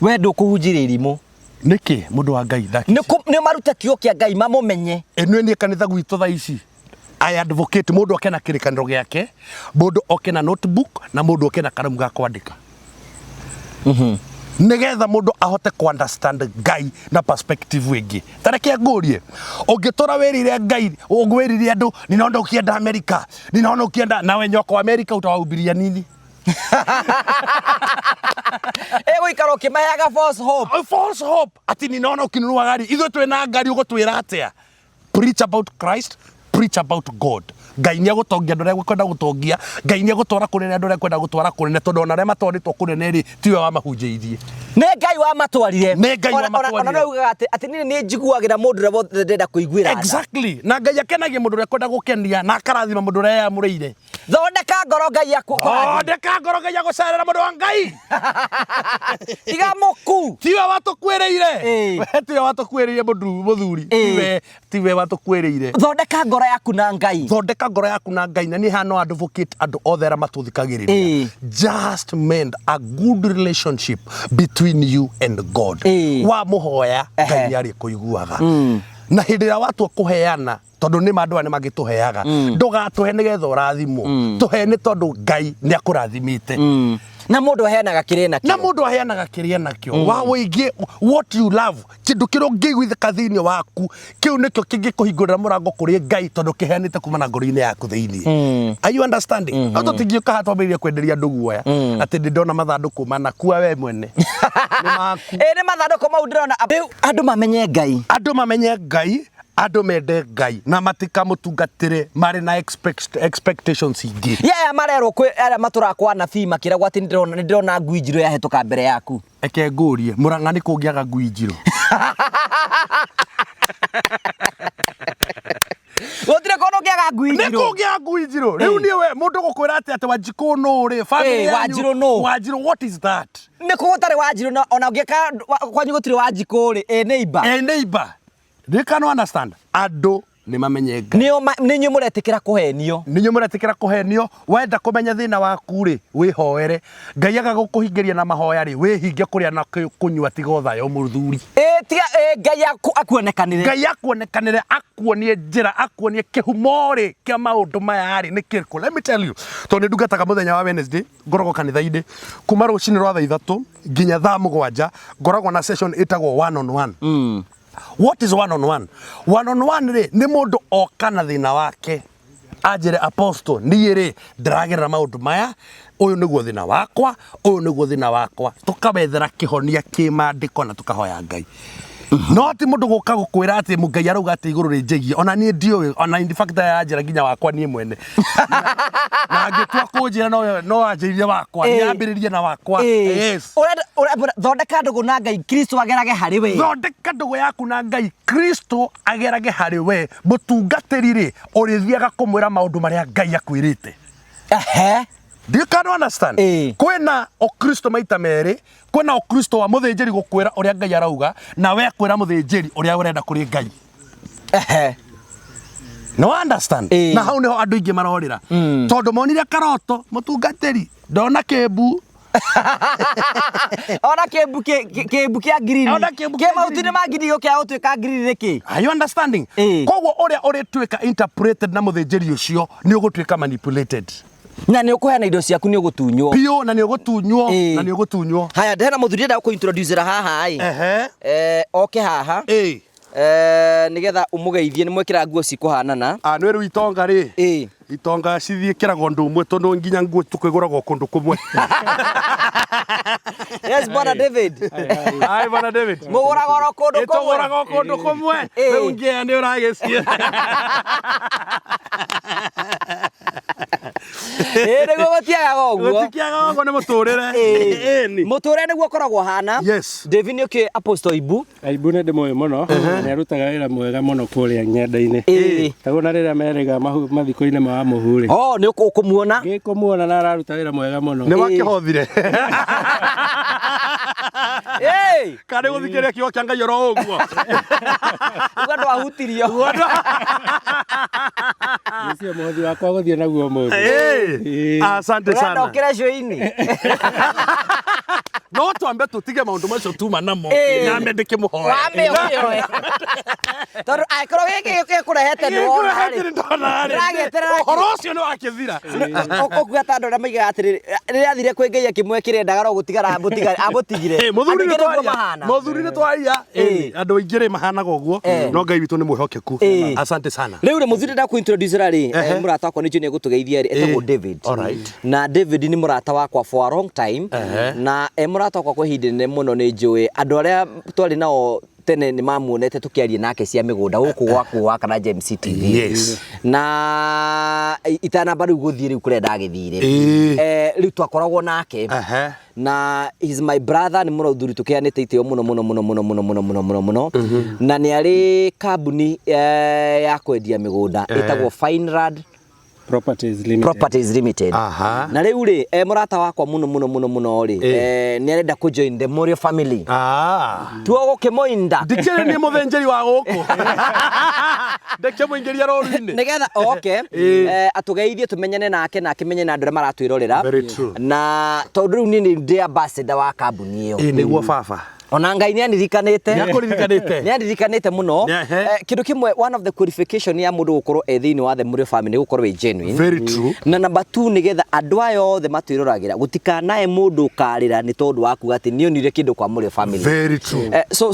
We ndũkũhunjĩria irimũ. Nĩkĩ mũndũ wa Ngai Nĩ marute kiugo kĩa Ngai mamũmenye. Ĩno niĩ kanitha gwitũ thaa ici I advocate mũndũ oke na kĩrĩkanĩro gĩake, mũndũ oke na notebook na mũndũ oke na karamu ga kwandĩka. Nĩgetha mũndũ ahote ku understand Ngai na perspective ĩngĩ. Ta reke ngũrie, ũngĩtũra wĩrire Ngai, wĩrire andũ ninaona ukienda Amerika, ninaona ukienda, nawe nyoka wa Amerika utawahubiria nini? Ĩgũikara ũkĩmaheaga false hope. A false hope ati ninaona ukinunua gari, ithuĩ twĩna ngari ũgũtwĩra atĩa? Preach about Christ, preach about God. Ngai nĩ agũtongia andũ arĩa ekwenda gũtongia, Ngai nĩ agũtwara kũnene andũ arĩa ekwenda gũtwara kũnene, tondũ ona arĩa matwarĩtwo kũnene rĩ, tiwe wamahunjĩirie. Nĩ Ngai wamatwarire. Nĩ Ngai wamatwarire. Ona no ugaga atĩ atĩ niĩ nĩ njiguagĩra mũndũ ũrĩa wothe ndĩrenda kũiguĩra tha. Exactly. Na Ngai akenagia mũndũ ũrĩa kwenda gũkenia na akarathima mũndũ ũrĩa eyamũrĩire. Thondeka ngoro Ngai akũrathime. Thondeka ngoro Ngai agũcerera mũndũ wa Ngai. Tiga mũku. Tiwe watũkuĩrĩire. Ĩĩ. We tiwe watũkuĩrĩire mũthuri. Ĩĩ. Tiwe tiwe watũkuĩrĩire. Thondeka ngoro yaku na Ngai. Thondeka ngoro yaku na Ngai na niĩ haha no advocate andũ othe arĩa matũthikagĩrĩria. Ĩĩ. Just mend a good relationship between you and God. Ĩĩ. Wamũhoya Ngai nĩ arĩkũiguaga. Na hĩndĩ ĩrĩa watua kũheana tondũ nĩ ma andũ aya nĩ magĩtũheaga ndũgatũhe nĩgetha ũrathimwo tũhe nĩ tondũ Ngai nĩ akũrathimĩte. Na mũndũ aheanaga kĩrĩa Na nakĩo. mũndũ aheanaga kĩrĩa nakĩo wa wĩingĩ what you love kĩndũ kĩrĩa ũngĩiguithĩka thĩinĩ waku kĩu nĩkĩo kĩngĩkũhingũrĩra mũrango kũrĩ Ngai tondũ kĩheanĩte kuma na ngoro-inĩ yaku thĩinĩ. Are you understanding? No tũtingĩũka haha twambĩrĩrie kwenderia andũ guoya atĩ ndĩ ndona mathandũkũ mana kua we mwene nĩ maku. Ĩ nĩ mathandũkũ mau ndĩrona. Rĩu andũ mamenye Ngai. Andũ mamenye Ngai, andũ mende Ngai na matikamũtungatĩre marĩ na expectations ingĩ. Ye aya marerwo kwĩ arĩa matũraga kwa anabii makĩragwo atĩ nĩ ndĩrona ngui njirũ yahĩtũka mbere yaku. Eke ngũrie, Mũrang'a nĩ kũngĩaga ngui njirũ? Gũtirĩ kũndũ ũngĩaga ngui Nĩ njirũ. kũngĩaga ngui njirũ. Rĩu niĩ we mũndũ gũkwĩra atĩ atĩ Wanjikũ nũ rĩ, family Ĩĩ, yanyu, Wanjirũ nũ? Wanjirũ, what is that? Nĩ kũ gũtarĩ Wanjirũ na ona ũngĩka kwanyu gũtirĩ Wanjikũ rĩ, ĩ neighbor. Ĩ neighbor. You can understand. Andũ nĩ mamenye Ngai. Nĩo nĩ inyuĩ mũretĩkĩra kũhenio. Nĩ inyuĩ mũretĩkĩra kũhenio. Wenda kũmenya thĩna waku rĩ, wĩhoere. Ngai aga gũkũhingĩria na mahoya rĩ, wĩhinge kũrĩa na kũnyua tiga ũthayo mũthuri. Ĩ tiga ĩ Ngai akuonekanĩre. Ngai akuonekanĩre, akuonie njĩra, akuonie kĩhumo rĩ kĩa maũndũ maya rĩ nĩ kĩrĩkũ. Let me tell you, tondũ nĩ ndungataga mũthenya wa Wednesday, ngoragwo kanitha-inĩ kuma rũcinĩ rwa thaa 3 nginya thaa 7, ngoragwo na session ĩtagwo one on one. What is one on one? One on one rĩ nĩ mũndũ oka na thĩna wake anjĩre apostle niĩ rĩ ndĩragerera maũndũ maya, ũyũ nĩguo thĩna wakwa, ũyũ nĩguo thĩna wakwa, tũkawethera kĩhonia kĩmandĩko na tũkahoya Ngai. No ti mũndũ gũka gũkwĩra atĩ Ngai arauga atĩ igũrũ rĩnjĩgie, ona niĩ ndiũĩ, ona in fact aranjĩra nginya wakwa niĩ mwene. Na angĩtua kũnjĩra no anjĩrire wakwa, nĩ ambĩrĩrie na wakwa. Yes. Ũrenda thondeka ndũgũ na Ngai, Kristo agerage harĩ we. Thondeka ndũgũ yaku na Ngai, Kristo agerage harĩ we. Mũtungatĩri rĩ, ũrĩthiaga kũmwĩra maũndũ marĩa Ngai akwĩrĩte. Ehe. Do you can understand? Kwĩna ũkristo maita merĩ, kwĩna ũkristo wa mũthĩnjĩri gũkwĩra ũrĩa Ngai arauga, na we kwĩra mũthĩnjĩri ũrĩa ũrenda kũrĩ Ngai. Ehe. No understand? Na hau niho andũ aingĩ marorĩra. Tondũ monire karoto, mũtungatĩri, ndona kĩmbu. Ona kĩmbu kĩmbu kĩa green. Ona kĩmbu kĩa kĩa mahuti green. nĩ ma green gũkĩaga gũtuĩka green nĩkĩ? Are you understanding? Koguo ũrĩa ũrĩtuĩka interpreted na mũthĩnjĩri ũcio nĩ ũgũtuĩka manipulated. Na nĩ ũkũheana indo ciaku nĩ ũgũtunywo. Biũ, na nĩ ũgũtunywo, na nĩ ũgũtunywo. Haya, ndĩrenda mũthuri ndĩrenda gũkũ-introduce-ra haha ĩ. Ehe. Oke haha. Ĩ. Nĩgetha ũmũgeithie, nĩ mwekĩra nguo cikũhanana. Ah, nĩ rĩu itonga rĩ. Ĩ. Itonga cithiĩkĩragwo ũndũ ũmwe tondũ nginya nguo tũkĩgũragwo kũndũ kũmwe. Yes, Bwana David. Hi, Bwana David. Mũgũraga oro kũndũ kũmwe. Tũgũraga kũndũ kũmwe. Rĩu ngĩa nĩ ũragĩcie. Ĩ, nĩguo gũtiagaga ũguo. Gũtikiagaga ũguo nĩ mũtũrĩre. Ĩni. Mũtũrĩre nĩguo ũkoragwo ũhana. Yes. David nĩ ũkĩũĩ Apostle Ibu. Aibu nĩ ndĩmũĩ mũno, nĩ arutaga wĩra mwega mũno kũrĩa ng'enda-inĩ. Taguo na rĩrĩa merĩga mathiko-inĩ ma Mũhu rĩ. Oh, nĩ ũkũmuona? Ngĩkũmuona na araruta wĩra mwega mũno. Nĩ wakĩhothire. Ĩĩ. Kana nĩ gũthikĩrĩria kiugo kĩa Ngai oro ũguo. Uga ndwahutirio. Ũcio mũhothi wakwa gũthiĩ naguo ũmũthĩ. Ĩĩ. Asante Ũrenda sana. ũkĩre cũi-inĩ? No twambe tũtige maũndũ macio tuma namo. Ĩĩ. Nyambe ndĩkĩmũhoe. Wambe ũkĩoe. Tondũ angĩkorwo gĩkĩ gĩkũrehete nĩ wona rĩ. Gĩkũrehete nĩ ndona rĩ. Ndĩragĩeterera Ũhoro ũcio nĩ wakĩthira. Ũkuga ta andũ arĩa maigaga atĩrĩrĩ, rĩrĩa athire kwĩ Ngai akĩmwekĩra endaga no gũtigara amũtigire. Ĩĩ, mũthuri Andũ nĩ aingĩ nĩguo twaria. mahana. Mũthuri nĩ twaria. Ĩĩ. Andũ aingĩ rĩ mahanaga ũguo. No Ngai witũ nĩ mwĩhokeku. Asante sana. Rĩu rĩ mũthuri ndĩrenda kũ-introduce ra rĩ, mũrata wakwa nĩ njũĩ nĩ egũtũgeithia rĩ, etagwo David. Alright. Na David nĩ mũrata wakwa for a long time. Na e mũrata wakwa kwa ihinda inene mũno nĩ njũĩ andũ arĩa twarĩ nao tene nĩ mamuonete tũkĩaria nake cia mĩgũnda gũkũ gwaku wa kana James TV. Yes. Na itanamba rĩu gũthiĩ rĩu kũrĩa ndagĩthire. Ĩĩ. Rĩu twakoragwo nake. Ehe. Na he's my brother, nĩ mũthuri tũkĩanĩte itĩo mũno mũno mũno mũno mũno mũno mũno mũno mũno, na nĩ arĩ kambuni ya kwendia mĩgũnda ĩtagwo Fineland Properties Limited. Properties Limited. Na rĩu rĩ, mũrata wakwa mũno mũno mũno mũno rĩ, nĩ arenda kũ join the Mũrĩo family. Tuo gũkĩmũinda. Ndikĩrĩ nĩ mũthĩnjĩri wa gũkũ, ndĩkĩmũingĩria rũru-inĩ. Nĩgetha oke atũgeithie, tũmenyane nake na akĩmenye na andũ arĩa maratwĩrorera. Very true. Na tondũ rĩu niĩ nĩ ndĩ ambassador wa kambuni ĩyo. Ĩ nĩguo baba. Ona Ngai nĩ andirikaniĩte. Nĩ akũririkanĩte. Nĩ andirikanĩte mũno. Kĩndũ kĩmwe, one of the qualification ya mũndũ gũkorwo e thĩinĩ wa the Mũrĩo family nĩ gũkorwo wĩ genuine. Very true. Na number two, nĩgetha andũ aya othe matwĩroragĩra, gũtikanae mũndũ ũkarĩra nĩ tondũ wa kuga atĩ nĩonire kĩndũ kwa Mũrĩo family. Very true. So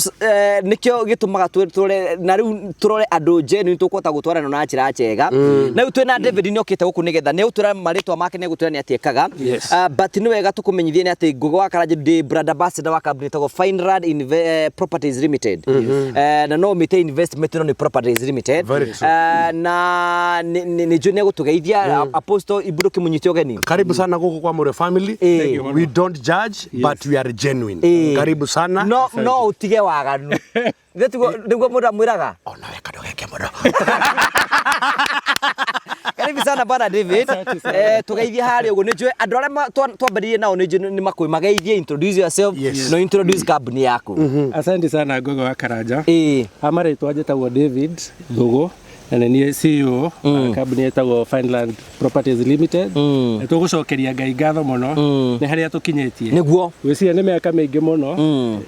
nĩkĩo gĩtũmaga tũrore na rĩu tũrore andũ genuine tũkũhota gũtwarana na njĩra njega. Na rĩu twĩna David, nĩ okĩte gũkũ nĩgetha nĩ egũtwĩra marĩtwa make, nĩ egũtwĩra nĩ atĩ ekaga. But nĩ wega tũkũmenyithie nĩ atĩ Ngũgĩ wa Karanja ndĩ brand ambassador wa kambuni ĩtagwo Fineland Properties Limited. Na no mĩte investment, no nĩ Properties Limited. Very true. Na nĩ njũĩ nĩ egũtũgeithia. Apostle Iburu, kĩmũnyite ũgeni. Karibu sana gũkũ kwa Mũrĩo family. We don't judge, but we are genuine. Karibu sana. No ũtige waganu. Nĩguo mũndũ amwĩraga. Onawe kandũgeke mũno. Karibu sana bwana David. Tugeithie harĩa ũguo. Nĩ njũĩ andũ arĩa twambĩrĩirie nao nĩ njũĩ nĩ makũĩ. Mageithie, introduce yourself. No introduce kambuni yaku. Asante sana, Ngũgĩ wa Karanja. Amarĩtwa njĩtagwo David Thugu na nĩ niĩ CEO wa kambuni ĩtagwo Fineland Properties Limited. Nĩ tũgũcokeria Ngai ngatho mũno nĩ harĩa tũkinyĩtie. Gwĩciria nĩ mĩaka mĩingĩ mũno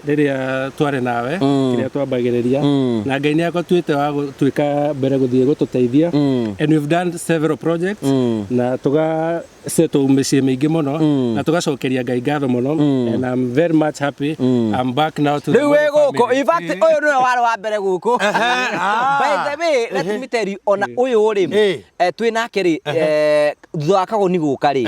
rĩrĩa twarĩ nawe kĩrĩa twambagĩrĩria, na Ngai nĩ akũtuĩte wa gũtuĩka mbere gũthiĩ gũtũteithia, and we've done several projects na tũga settle mĩciĩ mĩingĩ mũno, na tũgacokeria Ngai ngatho mũno, and I'm very much happy I'm back now to the Rĩu wĩ Mũrĩo gũkũ. family. In fact, ũyũ nĩwe warĩ wa mbere gũkũ. By the way, let me tell you, ona ũyũ rĩ, twĩ nake rĩ, thutha wa Kagoni gũka rĩ,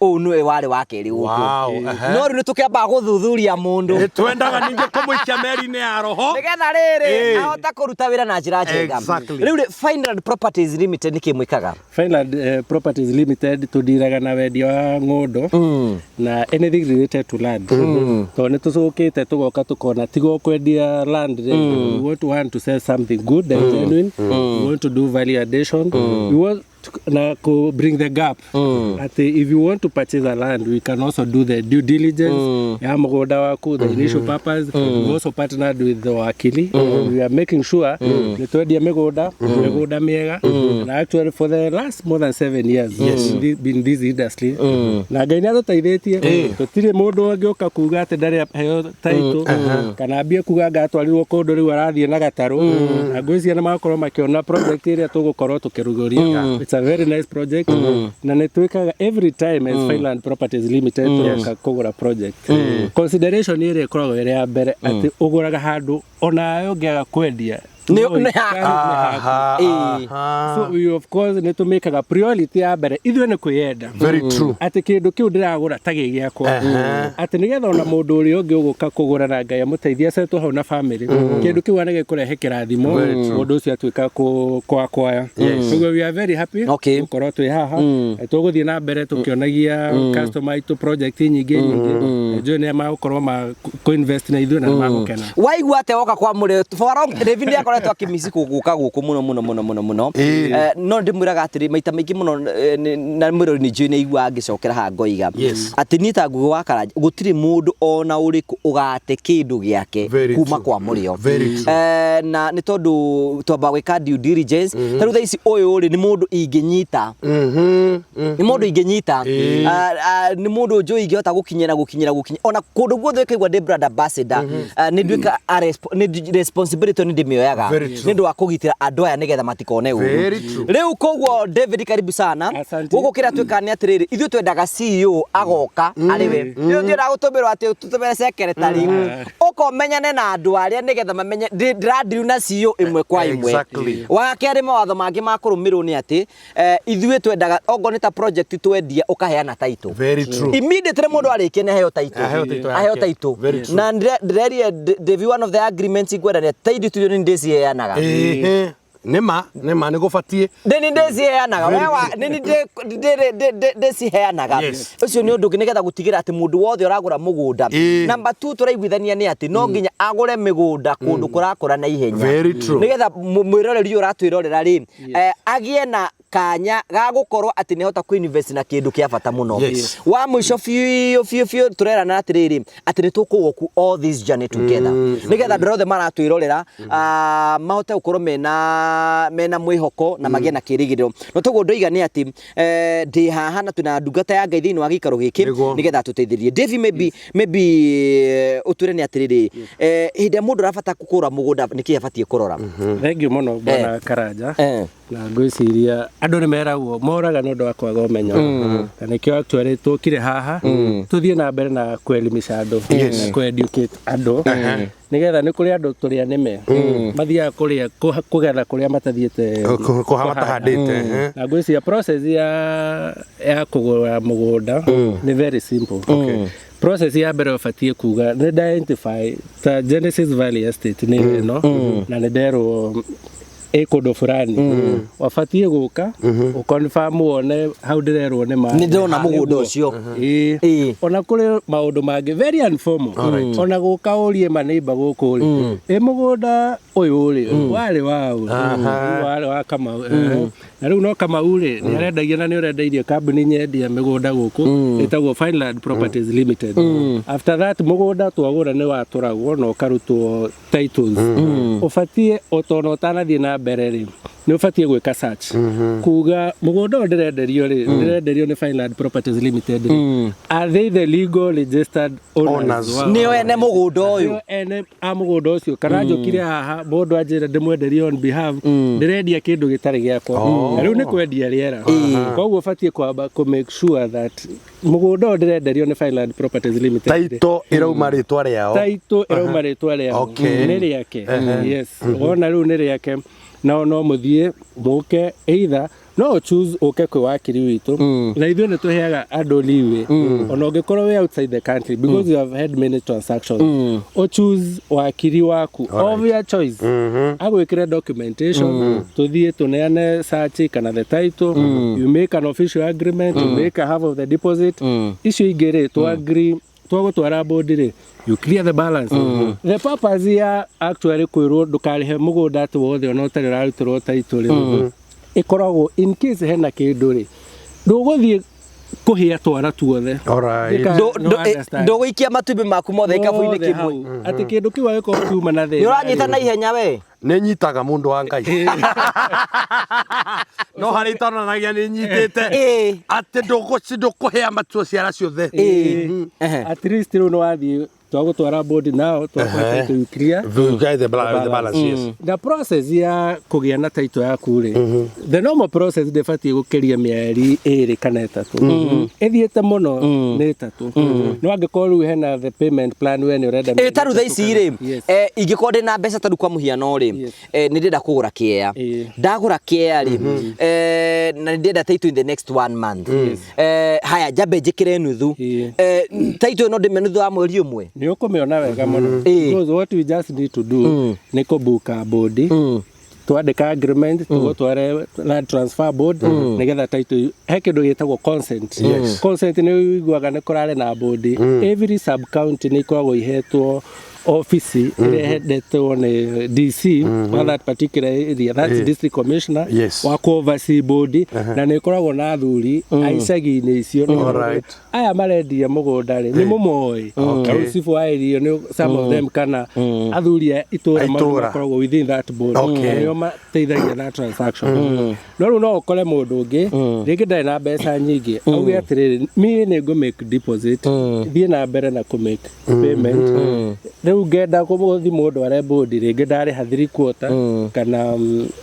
ũyũ nĩwe warĩ wa kerĩ gũkũ. No rĩu nĩ tũkĩambaga gũthuthuria mũndũ. Nĩ twendaga ningĩ kũmũikia meri-inĩ ya roho. Nĩgetha rĩrĩ ahota kũruta wĩra na njĩra njega. Rĩu rĩ, Fineland Properties Limited nĩ kĩ mwĩkaga? Fineland Properties Limited tũndiraga na wendia wa ng'ũndũ na anything related to land, tondũ nĩ tũcũkĩte tũgoka tũkona tigo kwendia land rĩ, we want to sell something good and genuine. We want to do value addition. We want to, na ku bring the gap ati if you want to purchase a land, we can also do the due diligence ya mũgũnda waku, the initial purpose. We also partnered with the wakili. We are making sure nĩ twendia mĩgũnda mĩega, na actually for the last more than 7 years been this industry, na Ngai nĩ atũteithĩtie. Tũtirĩ mũndũ angĩũka kuga atĩ ndarĩ aheo title kana ambie kuga ngatwarirwo kũndũ rĩu arathiĩ na gatarũ, na ngwĩciria nĩ magakorwo makĩona project ĩrĩa tũgũkorwo tũkĩrugũria. It's a very nice project, na nĩ twĩkaga every time as Fineland Properties Limited tũroka kũgũra project, consideration ĩrĩa ĩkoragwo ĩrĩ ya mbere atĩ ũgũraga handũ onawe ũngĩaga kwendia, Nĩ haku. nĩ haku. So we of course nĩ tũmĩkaga priority ya mbere ithuĩ nĩ kwĩyenda. Very true. Atĩ kĩndũ kĩu ndĩragũra ta gĩ gĩakwa, atĩ nĩgetha ona mũndũ ũrĩa ũngĩ ũgũka kũgũra na Ngai amũteithie acetwo hau na family, kĩndũ kĩu ana gĩkũrehe kĩrathimo mũndũ ũcio atuĩka kwakwaya. Ũguo we are very happy gũkorwo twĩ haha. Tũgũthiĩ na mbere tũkĩonagia customer aitũ project nyingĩ nyingĩ. Njũĩ nĩ magũkorwo ma kũ-invest na ithuĩ na nĩ magũkena. Waigua atĩa woka kwa Mũrĩo? For long David nĩ akoretwo akĩmici gũka gũkũ mũno mũno mũno mũno mũno. No ndĩmwĩraga atĩrĩ maita maingĩ mũno, na mwĩrori nĩ njũĩ nĩ aiguaga ngĩcokera haha ngoiga atĩ niĩ ta Ngũgĩ wa Karanja gũtirĩ mũndũ ona ũrĩkũ ũgate kĩndũ gĩake Very kuma true. kwa Mũrĩo. Very true. Na nĩ tondũ twambaga gwĩka due diligence. Ta rĩu thaa ici ũyũ rĩ, nĩ mũndũ ingĩnyita, nĩ mũndũ ingĩnyita. Nĩ mũndũ njũĩ ingĩhota gũkinyĩra gũkinyĩra gũkinyĩra ona kũndũ guothe ĩkaigua ndĩ brand ambassador. Nĩ nduĩka nĩ responsibility nĩ ndĩmĩoyaga Very true. nĩ ũndũ wa kũgitĩra andũ aya nĩgetha matikone ũru. Very true. Rĩu koguo David, karibu sana. Asante. Gũkũ kĩrĩa twĩkaga nĩ atĩrĩrĩ, ithuĩ twendaga CEO agoka arĩ we. Ithuĩ twendaga gũtũmĩrwo atĩ tũtũmĩre secretary ũkomenyane na andũ arĩa nĩgetha mamenye ndĩrandiru na CEO ĩmwe kwa ĩmwe. Wa kerĩ, mawatho mangĩ ma kũrũmĩrĩrwo nĩ atĩ ithuĩ twendaga ongorwo nĩ ta project twendia, ũkaheana title. Very true. Immediately mũndũ arĩkia nĩ aheo title. Aheo title Aheo yake. title. Very true. Na ndĩrerie David, one of the agreements ngwenda nĩ title tuyo nĩ ndĩciheanaga. Nĩma nĩma nĩ gũbatiĩ. Nĩ ndĩciheanaga we wa nĩ ndĩciheanaga. Ũcio nĩ ũndũ ũngĩ nĩgetha gũtigĩra atĩ mũndũ wothe ũragũra mũgũnda. Number 2 tũraiguithania nĩ atĩ no nginya agũre mĩgũnda kũndũ kũrakũra na ihenya. Very true. Nĩgetha mwĩroreri ũyũ ũratwĩrorera rĩ, agĩe na kanya ga gũkorwo atĩ nĩ ahota kũ-invest na kĩndũ kĩa bata mũno. Wa mũico biũ biũ biũ tũrerana atĩrĩrĩ, atĩ nĩ tũkũ walk all this journey together, nĩgetha andũ arĩa othe maratwĩrorera mahote gũkorwo mena mwĩhoko na magĩe na kĩrĩgĩrĩro. No toguo ndoiga nĩ atĩ ndĩ haha na twĩna ndungata ya Ngai thĩinĩ wa gĩikaro gĩkĩ nĩgetha atũteithĩrĩrie. Davy, maybe ũtwĩre nĩ atĩrĩrĩ, hĩndĩ ĩrĩa mũndũ arabata kũgũra mũgũnda nĩkĩ abatiĩ kũrora? Thank you mũno, bwana Karanja. Na ngwĩciria andũ nĩ meragwo moraga nĩ ũndũ wa kwaga ũmenyo, na nĩkĩo actually tũkire haha tũthiĩ na mbere na kuelimisha andũ na kũ-educate andũ, nĩgetha nĩ kũrĩ andũ tũrĩa nĩme mathiaga kũrĩa kũgetha kũrĩa matathiĩte kũha matahandĩte. Na ngwĩciria process ya kũgũra mũgũnda nĩ very simple. Process ya mbere ũbatiĩ kuga nĩ identify ta Genesis Valley Estate nĩ ĩno na nĩ nderwo ĩ kũndũ fulani, wabatiĩ gũka ũconfirm wone hau ndĩrerwo nĩ ma. Nĩ ndĩrona mũgũnda ũcio. Ĩĩ. Ona kũrĩ maũndũ mangĩ very informal, ona gũka ũrie maneighbour gũkũ rĩ, ĩ mũgũnda ũyũ rĩ warĩ waũ? Warĩ wa Kamau. Na rĩu no Kamau rĩ nĩ arendagia na nĩ ũrendeirie kambuni nyendia mĩgũnda gũkũ ĩtagwo Fineland Properties Limited. After that, mũgũnda twagũra nĩ watũragwo na ũkarutwo titles. Ũbatiĩ otona ũtanathiĩ na mbere rĩ, nĩ ũbatiĩ gwĩka search kuga mũgũnda ũyũ ndĩrenderio rĩ, ndĩrenderio nĩ Fineland Properties Limited rĩ, are they the legal registered owners? Owners. Nĩo ene mũgũnda ũyũ? Nĩo ene a mũgũnda ũcio, kana njũkire haha mũndũ anjĩra ndĩmwenderie on behalf, ndĩrendia kĩndũ gĩtarĩ gĩakwa na rĩu nĩ kwendia rĩera. Koguo ũbatiĩ kwamba kũ make sure that mũgũnda ũyũ ndĩrenderio nĩ Fineland Properties Limited rĩ, Title ĩrauma rĩtwa rĩao. Title ĩrauma rĩtwa rĩao. Nĩ rĩake. Yes, wona rĩu nĩ rĩake, nao no mũthiĩ mũke, either no choose ũke kwĩ wakiri witũ, na ithuĩ nĩ tũheaga andũ leeway ona ũngĩkorwo wĩ outside the country, because you have had many transactions, o choose wakiri waku of your choice agwĩkĩre documentation, tũthiĩ tũneane search kana the title, you make an official agreement, you make a half of the deposit, icio ingĩ rĩ tũ agree twagũtwara board rĩ, you clear the balance. The purpose ya actually kwĩrwo ndũkarĩhe mũgũnda atĩ wothe ona ũtarĩ ũrarutĩrwo title rĩ, ĩkoragwo in case hena kĩndũ rĩ, ndũgũthiĩ kũhĩa twara tuothe. No understand. Ndũgũikia matumbĩ maku mothe gĩkabũ-inĩ Mothe kĩmwe. hau. Atĩ kĩndũ kĩu angĩkorwo kiuma na thĩna Nĩ ũranyita na ihenya we. Nĩ nyitaga, mũndũ wa Ngai, no harĩa itonanagia nĩ nyitĩte atĩ ndũkũhĩa matuo ciara ciothe. At least rĩu nĩ wathiĩ twagũtwara board nao twakũhe title, you clear You get the balance, yes. Na process ya kũgĩa na title yaku rĩ, the normal process ndĩbatiĩ gũkĩria mĩeri 2 kana 3, ĩthiĩte mũno nĩ 3. No angĩkorwo rĩu hena the payment plan, we nĩ ũrenda Ĩ mĩeri ta rĩu thaa 3 ici rĩ, Yes. ingĩkorwo ndĩna mbeca ta rĩu kwa mũhiano rĩ, nĩ ndĩrenda kũgũra kĩea, ndagũra kĩea rĩ, na nĩ ndĩrenda title in the next one month, haya njambe njĩkĩre nuthu, title ĩno ndĩme nuthu wa mweri 1. Nĩ ũkũmĩona wega mũno, because what we just need to do nĩ kũbuka board, twandĩka agreement, tũgũtware land transfer board nĩgetha title, he kĩndũ gĩtagwo consent. Consent nĩ ũiguaga nĩ kũrarĩ na board, every sub county nĩ ikoragwo ihetwo office ĩrĩa ĩhendetwo nĩ DC wa that particular area, that's district commissioner, wa kũ oversee board, na nĩ ĩkoragwo na athuri a icagi-inĩ icio nĩgetha aya marendia mũgũnda rĩ, nĩ mũmoĩ. Ta rĩu cibũ wa area nĩ some of them, kana athuri a itũra A itũra. makoragwo within that board, na nĩo mateithagia na transaction. No rĩu no ũkore mũndũ ũngĩ rĩngĩ ndarĩ na mbeca nyingĩ, auge atĩrĩrĩ, niĩ nĩ ngũ make deposit, thiĩ na mbere na kũ make payment, rĩu ngenda gũthiĩ mũndũ are board, rĩngĩ ndarĩha 3/4 kana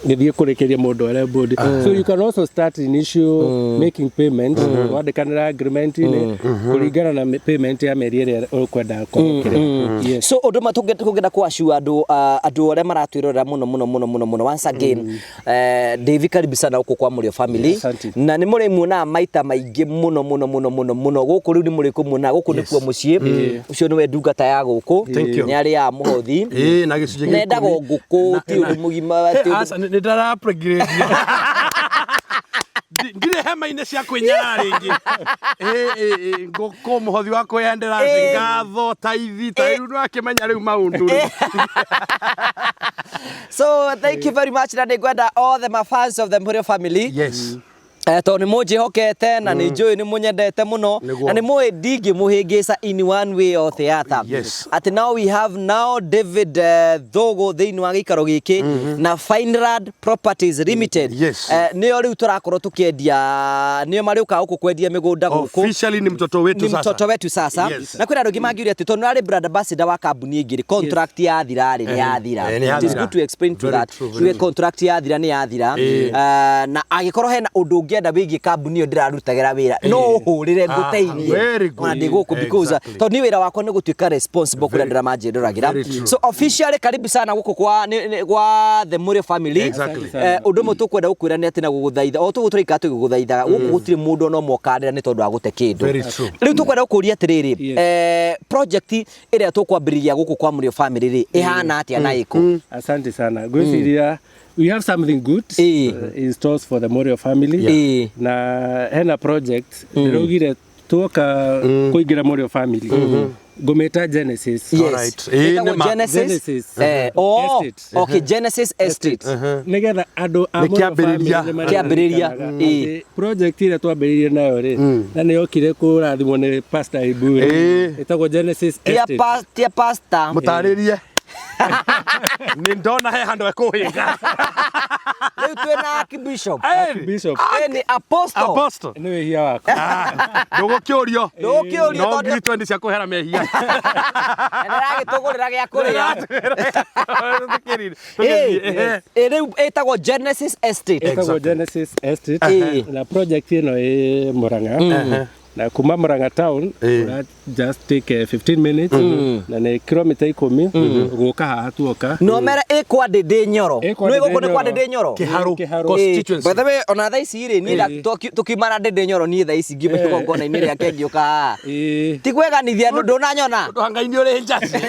ngĩthiĩ kũrĩkĩria mũndũ are board. So you can also start initial making payment, wandĩkanĩra agreement-inĩ kũringana na payment ya mĩeri ĩrĩa ũkwenda kwamũkĩra. Yes. So ũndũ ũmwe tũngĩenda kũassure andũ, andũ arĩa maratwĩrorera mũno mũno mũno mũno mũno, once again, Davy, karibu sana gũkũ kwa Mũrĩo family. Asante. Na nĩ mũrĩmuonaga maita maingĩ mũno mũno mũno mũno mũno gũkũ, rĩu nĩ mũrĩkũmuona gũkũ nĩkuo mũciĩ, ũcio nĩwe ndungata ya gũkũ. Thank Nĩkĩo. Nĩ arĩaga mũhothi. Ĩĩ, na gĩcunjĩ gĩa Nendagwo ikũmi. ngũkũ, ti ũndũ mũgima, Hey, ti ũndũ- aca, nĩ ndara upgrade. Ndirĩ hema-inĩ cia kwĩnyara rĩngĩ. Ĩ, ĩ, ĩ, ngũkũ mũhothi wa kwĩyendera Ĩ. ngatho taithi ta rĩu nĩwakĩmenya rĩu maũndũ rĩu. So thank you very much, na nĩngwenda all the my fans of the Muriu family. Yes. Tondũ nĩ mũnjĩhokete na nĩ njũĩ nĩ mũnyendete mũno Nĩguo. na nĩ mũĩ ndingĩmũhĩngĩca in one way or the other. Yes. Atĩ now we have now David Thogo thĩinĩ wa gĩikaro gĩkĩ na Fineland Properties Limited. Yes. Nĩo rĩu tũrakorwo tũkĩendia, nĩo marĩũkaga gũkũ kwendia mĩgũnda gũkũ. Officially ni mtoto wetu Ni sasa. mtoto wetu sasa. Yes. Na kwĩna andũ angĩ mangiuria atĩ tondũ arĩ brand ambassador wa kambuni ĩngĩ rĩ, contract yathira rĩ, nĩ yathira. Eh, nĩ It is yathira. good to explain to Very that. true, very Tuge true. contract yathira nĩ yathira. Na angĩkorwo hena ũndũ ũngĩenda wĩgiĩ kambuni ĩyo ndĩrarutagĩra wĩra, no ũhũrĩre ngũteithie. Very good. Ona ndĩ gũkũ because Exactly. tondũ niĩ wĩra wakwa nĩ gũtuĩka responsible kũrĩ andũ arĩa manjĩndũragĩra. Very true. So officially karibu sana gũkũ kwa the Muriu family. Exactly. Ũndũ ũmwe tũkwenda gũkwĩra nĩ atĩ na gũgũthaitha o tũguo tũraikara tũgĩgũthaithaga, gũkũ gũtirĩ mũndũ ona ũmwe ũkanĩra nĩ tondũ wa gũte kĩndũ. Very true. Rĩu tũkwenda gũkũria atĩrĩrĩ, Yes. Project ĩrĩa tũkwambĩrĩria gũkũ kwa Muriu family rĩ, ĩhana atĩa na ĩkũ? Asante sana. Gwĩciria we have something good in stores for the Muriu family. Na hena project ndĩraugire tuoka kũingĩra Muriu family ngũmĩta Genesis. Yes. Alright. Ĩĩ, Ĩtagwo nĩ ma. Genesis. Genesis. Oh, Estate. okay, Genesis Estate. Nĩgetha andũ a Nĩ Muriu kĩambĩrĩria. family nĩ Kĩambĩrĩria, marĩririkanaga ĩĩ. atĩ project ĩrĩa twambĩrĩirie nayo rĩ, na nĩ yokire kũrathimwo nĩ Pastor Ibu rĩ, Ĩĩ. ĩtagwo Genesis Tia Estate. Tia pastor. Mũtarĩrie. Nĩ ndona he handũ ekũhĩnga. Rĩu twĩna Archbishop. Bishop. Ĩ, nĩ apostle. Apostle. Nĩ wĩhia wakwa. Ndũgũkĩũrio. Ndũgũkĩũrio No tondũ- ngiri 20 cia kũhera mehia. Na nĩaragĩtũgũrĩra gĩa kũrĩa. Tũgĩthiĩ, Ĩ, ehe. ĩ, rĩu ĩtagwo Genesis Estate. Ĩtagwo Genesis Estate. Ĩĩ. Na project ĩno ĩ Murang'a, na kuma Murang'a town ũra just take 15 minutes na nĩ kilomita 10 gũka haha tuoka. No mere ĩ kwa Ndĩndĩ Nyoro. Ĩ kwa Nĩ Ndĩndĩ gũkũ nĩ kwa Nyoro. Ndĩndĩ Nyoro. Kĩharũ Kĩharũ. constituency. By the way, ona thaa ici rĩ, niĩ tũkiuma na Ndĩndĩ Nyoro, niĩ thaa ici ngiuma igongona-inĩ rĩake ngĩũka haha. Ĩĩ. Ti kweganithia andũ, ndũnanyona. Ũndũ wa Ngai nĩ ũrĩ njacĩ.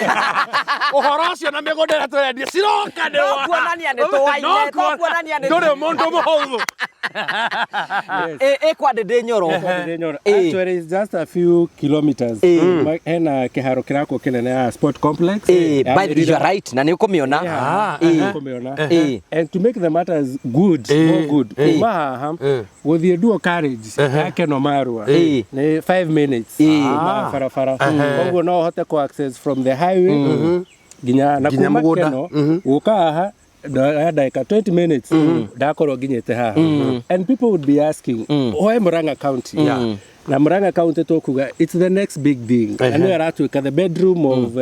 Ũhoro ũcio na mĩgũnda ĩrĩa tũrendia ciroka nĩ No kuonania nĩ tũwaine, to kuonania nĩ- Ndũrĩ mũndũ mũhũthũ. Ĩ, ĩ kwa Ndĩndĩ Nyoro. Ndĩndĩ Nyoro. Ĩĩ. Actually, it's just a few kilometers. Ĩĩ. Hena kĩharo kĩrakwo kĩnene ya sport complex. Ĩ, Ya by the you are Mĩrira. right, na nĩ ũkũmĩona. Yeah, Ĩĩ. ũkũmĩona. Ĩĩ. And to make the matters good, Ĩĩ. more good, Ĩĩ. kuma haha gũthiĩ duo carriage ya Keno Marua Ĩĩ. nĩ 5 minutes Ĩĩ. kuma barabara, koguo no ũhote ku access from the highway nginya na Nginya kuma mũgũnda. Keno gũka haha ndagĩka 20 minutes ndakorwo nginyĩte haha. And people would be asking, why Murang'a County? Yeah. Na Murang'a County tũkuga it's the next big thing na nĩyo ĩratuĩka the bedroom of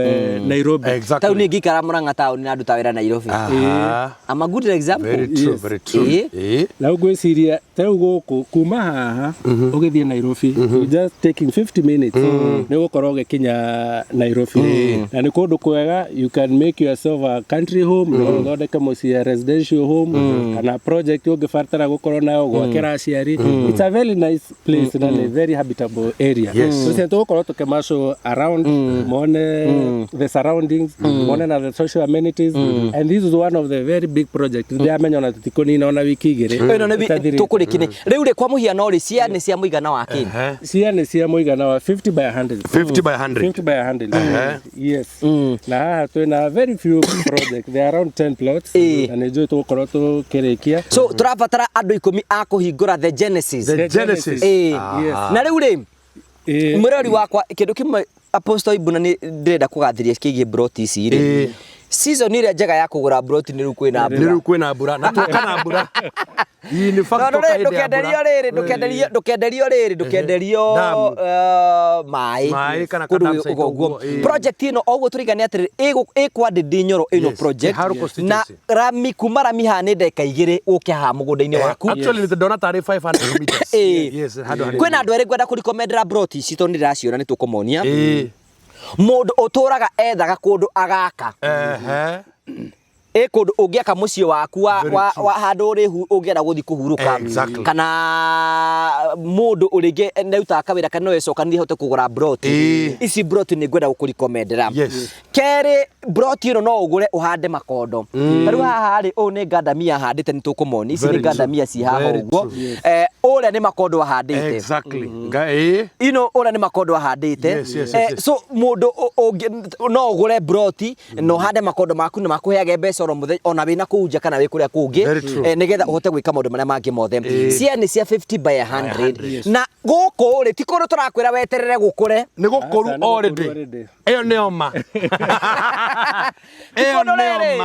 Nairobi. Exactly. Tau niĩ ngĩikara Murang'a taũni na nduta wĩra Nairobi. Aha. I'm a good example. Very true, Yes. very true. Ĩĩ. Ĩĩ. Na ngwĩciria ta rĩu gũkũ kuma haha ũgĩthiĩ Nairobi, you just taking 50 minutes nĩ ũgũkorwo ũgĩkinya Nairobi, na nĩ kũndũ kwega. You can make yourself a country home, no ũthondeke mũciĩ ya residential home kana project ũngĩbatara gũkorwo nayo gwakĩra aciari. It's a very nice place na nĩ very habitable area. Yes. So tũgũkorwo tũkĩmaco around mone the surroundings, mone na the social amenities, and this is one of the very big projects ndĩramenya ona tũtikũnina ona wiki 2 Ĩno nĩ ĩtathirĩte. tũkũrĩkini rĩu rĩ, kwa mũhiano rĩ, cia nĩ cia mũigana wa kĩ? Ehe. Cia nĩ cia mũigana wa 50 by 100. 50 by 100. 50 by 100, yes. Na haha twĩna very few project, they are around 10 plots, Ĩĩ. na nĩ njũĩ tũgũkorwo tũkĩrĩkia. So tũrabatara andũ 10 a kũhingũra the Genesis. The Genesis. Ĩĩ. Yes. Na rĩu rĩ, Ĩĩ. mwĩrori wakwa, kĩndũ kĩmwe Apostle Ibuna nĩ ndĩrenda kũgathĩria kĩgiĩ broti ici rĩ, Ĩĩ. season ĩrĩa njega ya kũgũra broti nĩ rĩu kwĩna Nĩ mbura. rĩu kwĩna mbura na tuoka na mbura. In fact, Tondũ toka rĩ, hĩndĩ ya ndũkenderio mbura. rĩrĩ, ndũkenderio rĩrĩ, ndũkenderio Damu. Maĩ Maĩ kana kũndũ ka dam site ũguo. ũguo, ĩĩ. Project ĩno o ũguo tũrigania atĩrĩrĩ, ĩ kwa Ndĩndĩ Nyoro ĩno Yes, project Kĩharũ na constituency. rami kuma rami haha nĩ ndagĩka 2 ũke haha mũgũnda-inĩ waku. Actually, ndona tarĩ 500 meters. Ĩĩ. Yes, handũ hanini. Kwĩna andũ erĩ ngwenda kũrecommendera broti ici tondũ nĩ ndĩraciona nĩ tũkũmonia. Ĩĩ. Mũndũ ũtũraga ethaga kũndũ agaka. Ehe. Ĩ kũndũ ũngĩaka mũciĩ waku wa, Very wa, true. wa handũ ũrĩhu ũngĩenda gũthiĩ kũhurũka. Exactly. Kana mũndũ ũrĩngĩ nĩarutaga kawĩra kana no ecokanĩrie ahote kũgũra broti. Ĩĩ. Ici broti nĩ ngwenda gũkũrikomendera. Yes. Kerĩ, broti ĩno no ũgũre ũhande makondo. Ta rĩu haha rĩ, ũyũ nĩ ngandamia ahandĩte nĩ tũkũmoni. Ici nĩ Very true. ngandamia ci haha Very ũguo. true. Ũrĩa nĩ makondo ahandĩte. Exactly. Nga ĩĩ. Ino ũrĩa nĩ makondo ahandĩte. Yes, yes, yes. So mũndũ ũngĩ no ũgũre broti na ũhande makondo maku na makũheage mbeca oro mũthenya ona wĩna kũu nja kana wĩ kũrĩa kũngĩ. Very true. Nĩgetha ũhote gwĩka maũndũ marĩa mangĩ mothe. Cia nĩ cia 50 by 100. Na gũkũ rĩ ti kũndũ tũrakwĩra weterere gũkũre. Nĩ gũkũru Aca, nĩ gũkũru already. already. Ĩyo nĩyo ma. Ĩyo Kũndũ nĩyo rĩrĩ,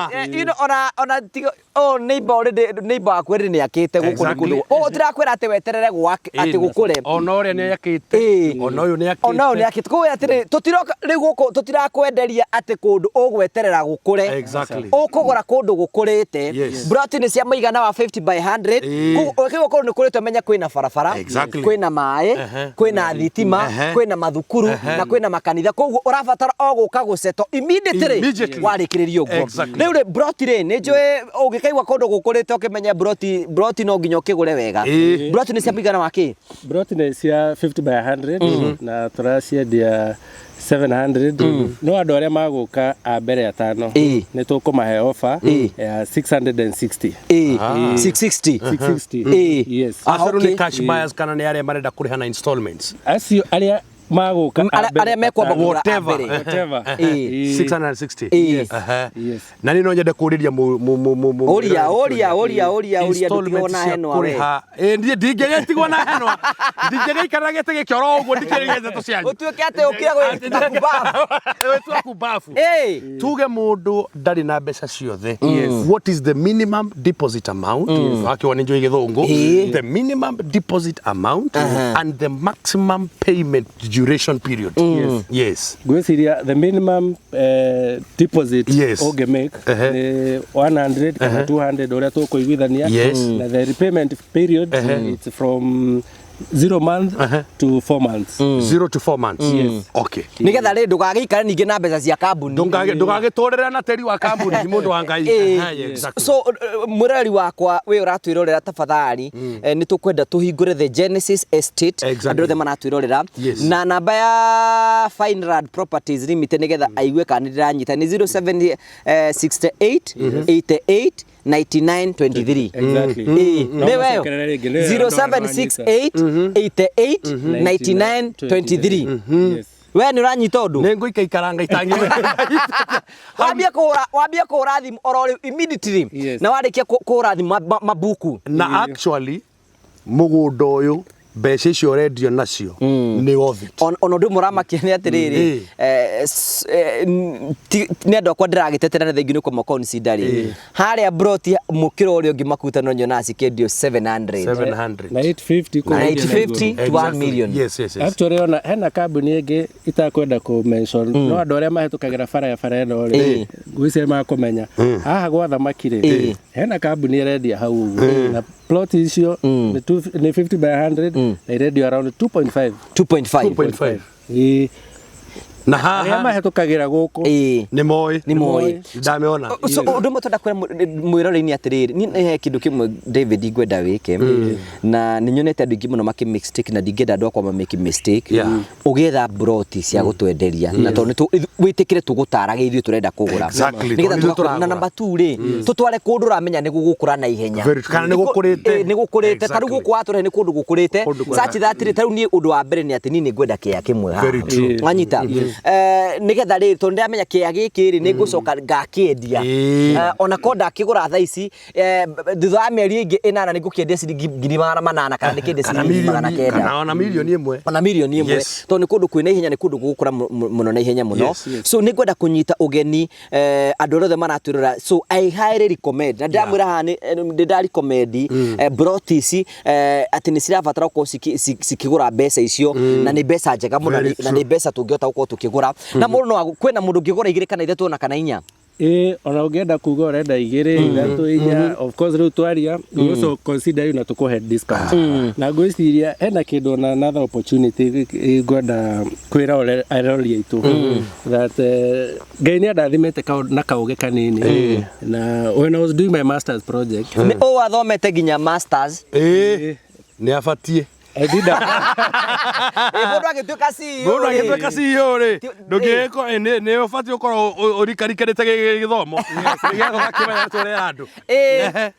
ma. ona tiga oh neighbor already, neighbor waku already nĩakĩte gũkũ nĩ Exactly. kũndũ. Oh tirakwĩra atĩ weterere gwake atĩ gũkũre. Ona ũrĩa nĩ akĩte. Ĩĩ. Ona ũyũ nĩ akĩte. Ona ũyũ nĩakĩte. Koguo atĩrĩ tũtiroka rĩu gũkũ tũtirakwenderia atĩ kũndũ ũgweterera gũkũre. Exactly. Ũkũgũra kũndũ gũkũrĩte. Yes. Broti nĩ cia mũigana wa 50 by 100. Ĩĩ. Koguo ũkĩgũra kũndũ nĩ kũrĩte ũmenye kwĩna barabara, Exactly. kwĩna maĩ, Ehe. kwĩna thitima, Ehe. kwĩna mathukuru na kwĩna makanitha. Koguo ũrabatara o gũka gũceto immediately Immediately. warĩkĩrĩria ũguo. Exactly. Rĩu rĩ broti rĩ nĩ njũĩ ũngĩkaigua kũndũ gũkũrĩte ũkĩmenya broti broti no nginya ũkĩgũre wega. Ĩĩ. Broti nĩ cia mũigana wa kĩ? Broti nĩ cia 50 by 100 na tũraciendia 700. No andũ arĩa magũka a mbere atano Ĩĩ. nĩ tũkũmahe offer Ĩĩ. ya 660. Ĩĩ. 660. 660. Ĩĩ. Yes. Ah, Acio rĩu okay. nĩ cash buyers kana nĩ arĩa marenda kũrĩha na installments. Acio arĩa magũka a mbere Arĩa mekwamba atano. kũgũra a Whatever. mbere. Whatever. Ĩĩ. Ĩĩ. 660. Ĩĩ. Ehe. Yes. Na niĩ no nyende kũũrĩria mũ mũ mũ mũ mũ Ũria, ũria, ũria, ũria, ũria, ndũtigwo Installment na cia henwa we. kũrĩha. Ĩ niĩ ndingĩgĩtigwo na henwa. Ndingĩgĩikara gĩtĩ gĩkĩ oro ũguo ndikĩrĩrie ndeto cianyu. Ũtuĩke atĩ ũkire gwĩta kubabu. Gwĩtua kumbabu. Ĩĩ. Tuge mũndũ ndarĩ na mbeca ciothe. What is the minimum deposit amount? Wakiwa nĩ njũĩ gĩthũngũ. Ĩĩ. The minimum deposit amount and the maximum payment duration period. Yes. Yes. Ngwĩciria the minimum deposit Yes. ũngĩ make Ehe. nĩ 100 kana 200 ũrĩa tũkũiguithania. Yes. Na the repayment period, it's from 0 month to 4 months. 0 to 4 months. Yes. Okay. Nĩgetha rĩ ndũgagĩikare ningĩ na mbeca cia kambuni. Ndũgagĩtũrĩre na tĩri wa kambuni mũndũ wa Ngai. Ĩĩ. Ehe, exactly. So mwĩroreri wakwa wĩ ũratwĩrorera tafadhali, nĩ tũkwenda tũhingũre the Genesis Estate. Exactly. Andũ othe maratwĩrorera Yes. na namba ya Finerad Properties Limited nĩgetha aigue kana nĩ ndĩranyita nĩ 0768 88 99 23. Exactly. Ĩĩ, No nĩ weyo macokerere rĩngĩ, nĩ weyo, 0768 88 99 23. Yes. We nĩ ũranyita ũndũ? Nĩ ngũikaikaranga itangĩ. Wambie kũhũra thimũ oro rĩu immediately. Yes. Na warĩkia kũhũra thimũ mabuku. Na actually mũgũnda ũyũ mbeca icio ũrendio nacio nĩ worth it. Ona ũndũ ũmwe ũramakia nĩ atĩrĩrĩ, Ĩĩ. nĩ andũ akwa ndĩragĩtetera na thengiũ nĩ kũma consider rĩ harĩa broti mũkĩra ũrĩa ũngĩ makuta no nyonaga cikĩendio 700. 700. Na 850 Na kũu 850 to 1 Exactly. million. Yes. Actually ona hena kambuni ĩngĩ itakwenda kũ mention, no andũ arĩa mahĩtũkagĩra bara ya bara ĩno rĩ, Ĩĩ. ngwĩciria makũmenya haha gwa thamaki rĩ, Ĩĩ. hena kambuni ĩrendia hau ũguo na plot icio nĩ 50 by 100 na irendio around 2.5. 2.5. 2.5. Ĩĩ. Na Arĩa haha mahĩtũkagĩra gũkũ Ĩĩ. nĩ moĩ. Nĩ moĩ. Ndamĩona. So ũndũ ũmwe twenda kwĩra mwĩroreri-inĩ atĩrĩrĩ, niĩ nĩ he kĩndũ kĩmwe David ngwenda wĩke, na nĩ nyonete andũ aingĩ mũno makĩ mistake na ndingĩenda andũ akwa ma make mistake. Yeah. Ũgĩetha broti cia gũtwenderia na tondũ wĩtĩkĩre tũgũtarage ithuĩ tũrenda kũgũra. Exactly, Nĩgetha tondũ ithuĩ tũgakũra. Na tũragũra. namba 2 rĩ, tũtware kũndũ ũramenya nĩ gũgũkũra na ihenya. Very true. Kana nĩ gũkũrĩte. Ĩĩ, nĩ gũkũrĩte. Ta rĩu Exactly. gũkũ watũrehe nĩ kũndũ gũkũrĩte. Kũndũ kwega. Such that rĩ, ta rĩu niĩ ũndũ wa mbere nĩ atĩ niĩ nĩ ngwenda kĩea kĩmwe haha. Very true. Wanyita? Nĩgetha rĩ, tondũ ndĩramenya kĩea gĩkĩ rĩ, nĩ ngũcoka ngakĩendia. Ĩĩ. Ona korwo ndakĩgũra thaa ici, thutha wa mĩeri ĩngĩ ĩnana nĩ ngũkĩendia ciringi 800,000 kana ndĩkĩendie Kana ciringi 900,000. milioni kana ona milioni ĩmwe. Ona milioni ĩmwe. Yes. Tondũ nĩ kũndũ kwĩna ihenya, nĩ kũndũ gũgũkũra mũno na ihenya mũno. Yes, yes. So nĩ ngwenda kũnyita ũgeni andũ arĩa othe maratwĩrora, so I highly recommend, na ndĩramwĩra haha nĩ ndĩ recommend broti ici, atĩ nĩ cirabatara gũkorwo cikĩgũra mbeca icio, na nĩ mbeca njega mũno, Very na nĩ mbeca tũngĩhota gũkorwo tũkĩgũra. Na mũndũ no kwĩna mũndũ ũngĩgũra igĩrĩ kana ithatũ ona kana inya. Ĩĩ, ona ũngĩenda kuga ũrenda igĩrĩ, ithatũ, inya, of course rĩu twaria, we also consider you na tũkũhe discount. Na ngwĩciria hena kĩndũ ona another opportunity ngwenda kwĩra arori aitũ that Ngai nĩ andathimĩte na kaũgĩ kanini, na when I was doing my masters project, Nĩ ũũ athomete nginya masters. Ĩĩ, nĩ abatiĩ. I did a, Ĩ, mũndũ agĩtuĩka CEO Mũndũ rĩ. agĩtuĩka CEO rĩ, Ti- ndũngĩgĩko nĩ ũbatiĩ gũkorwo ũrikarikanĩte gĩthomo nĩgetha ũgakĩmenya tũrera andũ. Ĩ.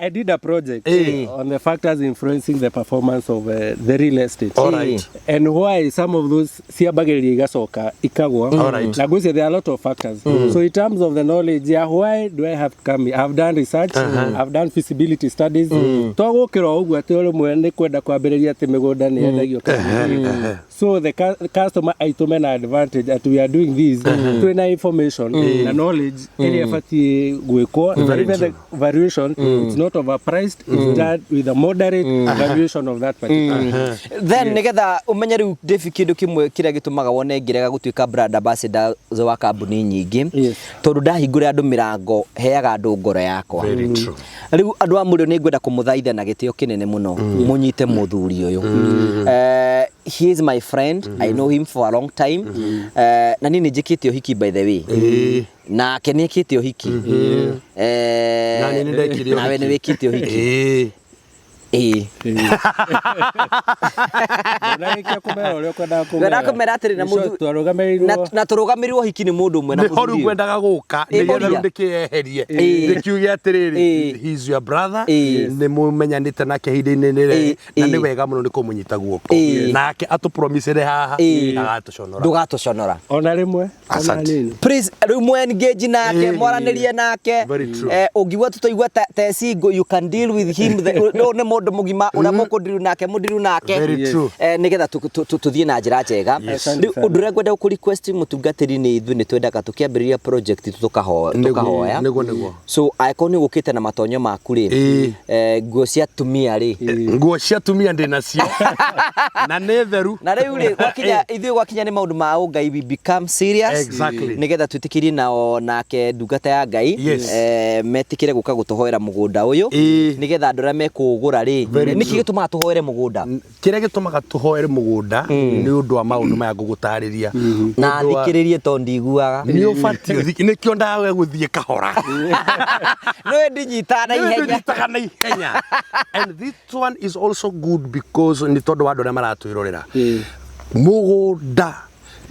I did a project Eh. on the factors influencing the performance of the real estate. All right. And why some of those ciambagĩrĩria igacoka ikagwa. All right. Na ngwĩciria there are a lot of factors. So in terms of the knowledge, yeah, why do I have to come here? I've done research, I've done feasibility studies. To gũkĩra o ũguo atĩ o rĩmwe nĩ kwenda kwambĩrĩria atĩ mĩgũnda nĩ yendagio kana. So the customer aitũ mena advantage at we are doing this, twĩna information na knowledge ĩrĩa ĩbatiĩ gwĩkwo. Very Even the valuation, it's not overpriced, it's done with a moderate valuation of that particular. Then nigetha umenye riu David, kindu kimwe kiria gitumaga wone ngirega gutuika brand ambassador wa kambuni nyingi, tondu ndahingũra andu mirango, heaga andu ngoro yakwa. Very true. Riu andu a Mũrĩo, nĩ ngwenda kũmũthaitha na gĩtĩo kĩnene mũno, mũnyite mũthuri ũyũ. He is my friend, I know him for a long time. Na niĩ nĩ njĩkĩte ũhiki, by the way, nake nĩ ekĩte ũhiki. Na niĩ nĩ ndekire Nawe ũhiki. nĩ wĩkĩte ũhiki. Ĩĩ. Ĩĩ. Ndũnarĩkia kũmera ũrĩa ũkwendaga kũmera. Ngwendaga kũmera atĩrĩ, na In short, twarũgamĩrĩirwo na tũrũgamĩrĩrwo ũhiki nĩ mũndũ ũmwe na Nĩho rĩu mũthuri ũyũ. ngwendaga gũka Ĩ, nĩgetha ũria. rĩu ndĩkĩeherie, Ĩ. ndĩkiuge atĩrĩrĩ, Ĩ. he is your brother, Ĩ. nĩ mũmenyanĩte nake ihinda-inĩ rĩrĩ, Ĩ, na ĩ. nĩ wega mũno nĩ kũmũnyita guoko, Ĩ. nake atũpromisere haha Ĩ. ndagatũconora. Ndũgatũconora. Ona rĩmwe ona Asante. nini. Please, rĩu mwe engage nake, Ĩ. mwaranĩrie nake. Very true. Ũngiuga tũtoigua te single, you can deal with him. No nĩ mũndũ mũgima ũrĩa mũkũndiru nake, mũndiru nake. Very true. Nĩgetha tũthiĩ na njĩra njega. Asante Rĩu sana. ũndũ ũrĩa ngwenda gũkũ request, mũtungatĩri, nĩ ithuĩ nĩ twendaga tũkĩambĩrĩria project tũkahoya. Nĩguo. So angĩkorwo nĩ ũgũkĩte na matonyo maku rĩ, Ĩ. nguo cia atumia rĩ, Nguo cia atumia ndĩ nacio na nĩ theru. Na rĩu rĩ, gwakinya ithuĩ, gwakinya nĩ maũndũ ma ũngai, we become serious. Exactly. Nĩgetha twĩtĩkĩrie nao nake ndungata ya Ngai, Yes. metĩkĩre gũka gũtũhoera mũgũnda ũyũ, Ĩ. nĩgetha andũ arĩa mekũũgũra rĩ. Very Nĩkĩ true. gĩtũmaga tũhoere mũgũnda? Kĩrĩa gĩtũmaga tũhoere mũgũnda nĩ ũndũ wa maũndũ maya ngũgũtarĩria. Na Ũndũ wa- thikĩrĩrie tondũ ndiguaga. Nĩ ũbatiĩ nĩkĩo ndawe gũthiĩ kahora. Nĩwe ndinyitaga na ihenya. Ndũnyitaga na ihenya. And this one is also good because nĩ tondũ wa andũ arĩa maratwĩrorera. Mũgũnda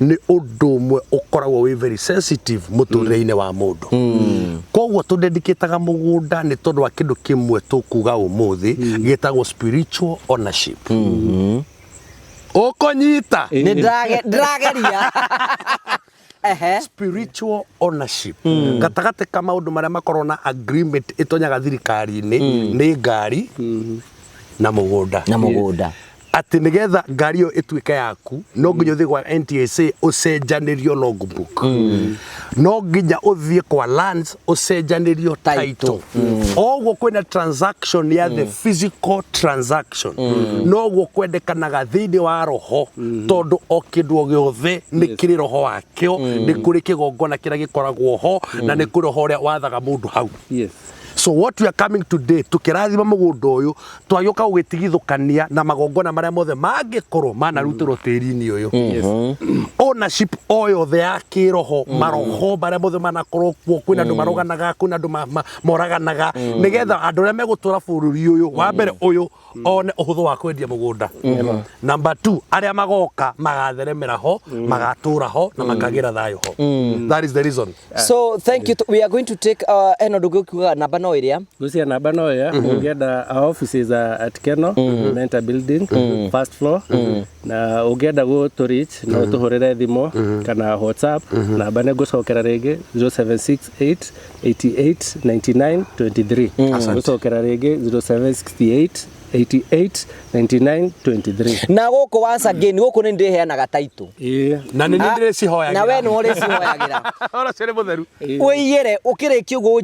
nĩ ũndũ ũmwe ũkoragwo wĩ very sensitive mũtũrĩre-inĩ wa mũndũ. Koguo tũdedicataga mũgũnda nĩ tondũ wa kĩndũ kĩmwe tũkuga ũmũthĩ gĩtagwo spiritual ownership. Ũkũnyita? Nĩ ndĩrageria. Ehe. Spiritual ownership, gatagatĩ ka maũndũ marĩa makorwo na agreement ĩtonyaga thirikari-inĩ nĩ ngari na mũgũnda. Na mũgũnda. Atĩ nĩgetha ngari ĩyo ĩtuĩke yaku, no nginya ũthiĩ kwa NTSA ũcenjanĩrio logbook, no nginya ũthiĩ kwa lands ũcenjanĩrio Title. title. Oguo kwĩna transaction ya the physical transaction, noguo kwendekanaga thĩinĩ wa roho, tondũ o kĩndũ o gĩothe nĩ kĩrĩ roho wakĩo, nĩ kũrĩ kĩgongona kĩrĩa gĩkoragwo ho, na nĩ kũrĩ roho ũrĩa wathaga mũndũ hau. So what we are coming today, tukĩrathima mũgũnda ũyũ, twagĩũka gũgĩtigithũkania na magongona marĩa mothe mangĩkorwo manarutĩrwo tĩri-inĩ ũyũ. Ownership o yothe ya kĩroho, maroho marĩa mothe manakorwo kuo, kwĩna andũ maroganaga, kwĩna andũ moraganaga, nĩgetha andũ arĩa megũtũra bũrũri ũyũ wa mbere ũyũ one ũhũthũ wa kwendia mũgũnda. Number two, arĩa magoka magatheremera ho, magatũra ho na makagĩra thayũ ho. That is the reason. So thank you, we are going to take eno ndũngĩkiuga namba no ĩrĩa. Ngwĩciria namba no ĩyo. Ũngĩenda, our offices are at Keno Mentor Building, first floor, na ũngĩenda gũtũ reach no tũhũrĩre thimũ kana WhatsApp. Namba nĩ ngũcokera rĩngĩ, 0768 88 99 23. Ngũcokera rĩngĩ, 0768 88 99 23. Na gũkũ once again, gũkũ nĩ ndĩheanaga taitũ. Ĩĩ. Na nĩ niĩ ndĩrĩcihoyagĩra. Na we nĩwe ũrĩcihoyagĩra. Ona cio nĩ mũtheru. Ũiyĩre ũkĩrĩkia ũguo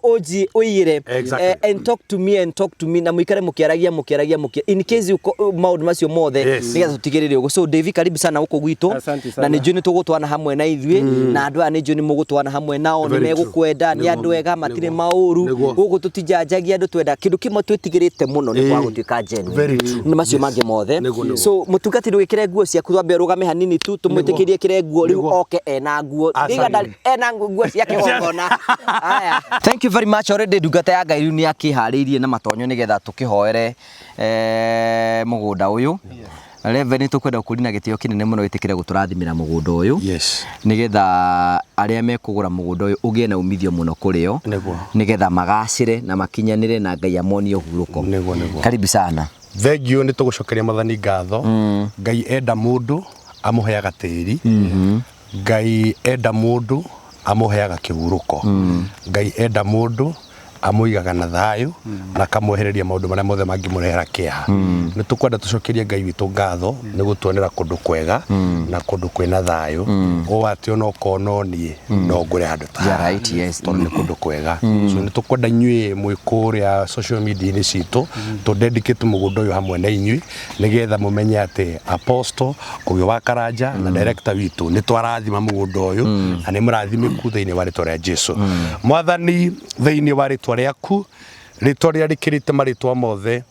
ũnji ũiyĩre. Exactly. And talk to me and talk to me, na mũikare mũkĩaragia mũkĩaragia mũkĩ in case maũndũ macio mothe, nĩgetha tũtigĩrĩre ũguo. So Davy, karibu sana gũkũ gwitũ. Asante Na sana. nĩ njũĩ nĩ tũgũtwana hamwe na ithuĩ, na andũ aya nĩ njũĩ nĩ mũgũtwana hamwe nao, nĩ Very true. megũkwenda, nĩ andũ ega, matirĩ maũru. Gũkũ tũtijanjagia andũ, twenda kĩndũ kĩmwe twĩtigĩrĩte mũno nĩ kwaga gũtuĩka genuine. Very true. Nĩ macio mangĩ mothe. Nĩguo, nĩguo. So mũtungatĩri, wĩkĩre nguo ciaku, twambe ũrũgame hanini tu tũmwĩtĩkĩrie kĩre nguo rĩu. Oke ena nguo. Asante. Ndiga ena nguo cia kĩgongona. Aya, thank you very much already. Ndungata ya Ngai rĩu nĩ akĩharĩirie na matonyo nĩgetha tũkĩhoere mũgũnda ũyũ. Reverend, nĩ tũkwenda gũkũria na gĩtĩo kĩnene mũno wĩtĩkĩre gũtũrathimĩra mũgũnda ũyũ, nĩgetha arĩa mekũgũra mũgũnda ũyũ ũgĩe na umithio mũno kũrĩ o, nĩgetha magacĩre na makinyanĩre na Ngai amonie ũhurũko. Nĩguo, nĩguo. Karibu sana. Thengio, nĩ tũgũcokeria Mwathani ngatho. Ngai enda mũndũ amũheaga tĩri, Ngai enda mũndũ amũheaga kĩhurũko, Ngai enda mũndũ amũigaga na thayũ na akamwehereria maũndũ marĩa mothe mangĩmũrehera kĩeha. Nĩ tũkwenda tũcokerie Ngai witũ ngatho nĩ gũtuonera kũndũ kwega na kũndũ kwĩna thayũ, ũũ atĩ ona okorwo no niĩ no ngũre handũ ta Yeah, haha, right, yes. tondũ nĩ kũndũ kwega. So nĩ tũkwenda inyuĩ mwĩ kũrĩa social media-inĩ citũ tũ dedicate mũgũnda ũyũ hamwe na inyuĩ, nĩgetha mũmenye atĩ Apostle Ngugi wa Karanja na director witũ nĩ twarathima mũgũnda ũyũ, na nĩ mũrathimĩku thĩinĩ wa rĩtwa rĩa Jesu. Mwathani, thĩinĩ wa rĩtwa rĩaku, rĩtwa rĩrĩa rĩkĩrĩte marĩtwa mothe,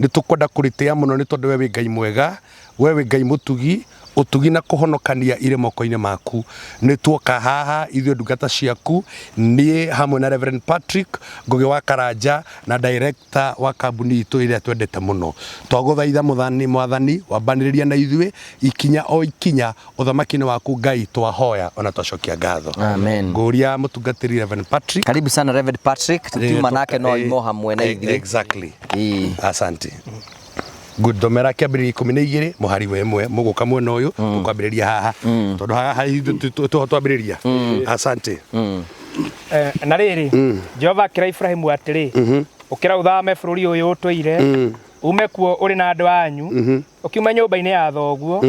nĩ tũkwenda kũrĩtĩa mũno nĩ tondũ we wĩ Ngai mwega, we wĩ Ngai mũtugi, ũtugi na kũhonokania irĩ moko-inĩ maku. Nĩ tuoka haha ithuĩ ndungata ciaku, niĩ hamwe na Reverend Patrick Ngugi wa Karanja na director wa kambuni itũ ĩrĩa twendete mũno. Twagũthaitha Mwathani, Mwathani wambanĩrĩria na ithuĩ ikinya o ikinya ũthamaki-inĩ waku. Ngai, twahoya ona twacokia ngatho. Amen. Ngũria mũtungatĩri Reverend Patrick. Karibu sana, Reverend Patrick, tutiuma nake no imo hamwe na ithuĩ. Exactly. Ĩĩ. Asante. Good. Thomera kĩambĩrĩria 12 mũhari wa 1. Mũgũka mwena ũyũ, tũkwambĩrĩria haha tondũ haha ithuĩ tũho twambĩrĩria. Asante. Na rĩrĩ, Jehova akĩra Ibrahimu atĩrĩ, ũkĩra ũthame bũrũri ũyũ ũtũire, ume kuo ũrĩ na andũ anyu, ũkiuma nyũmba-inĩ ya thoguo,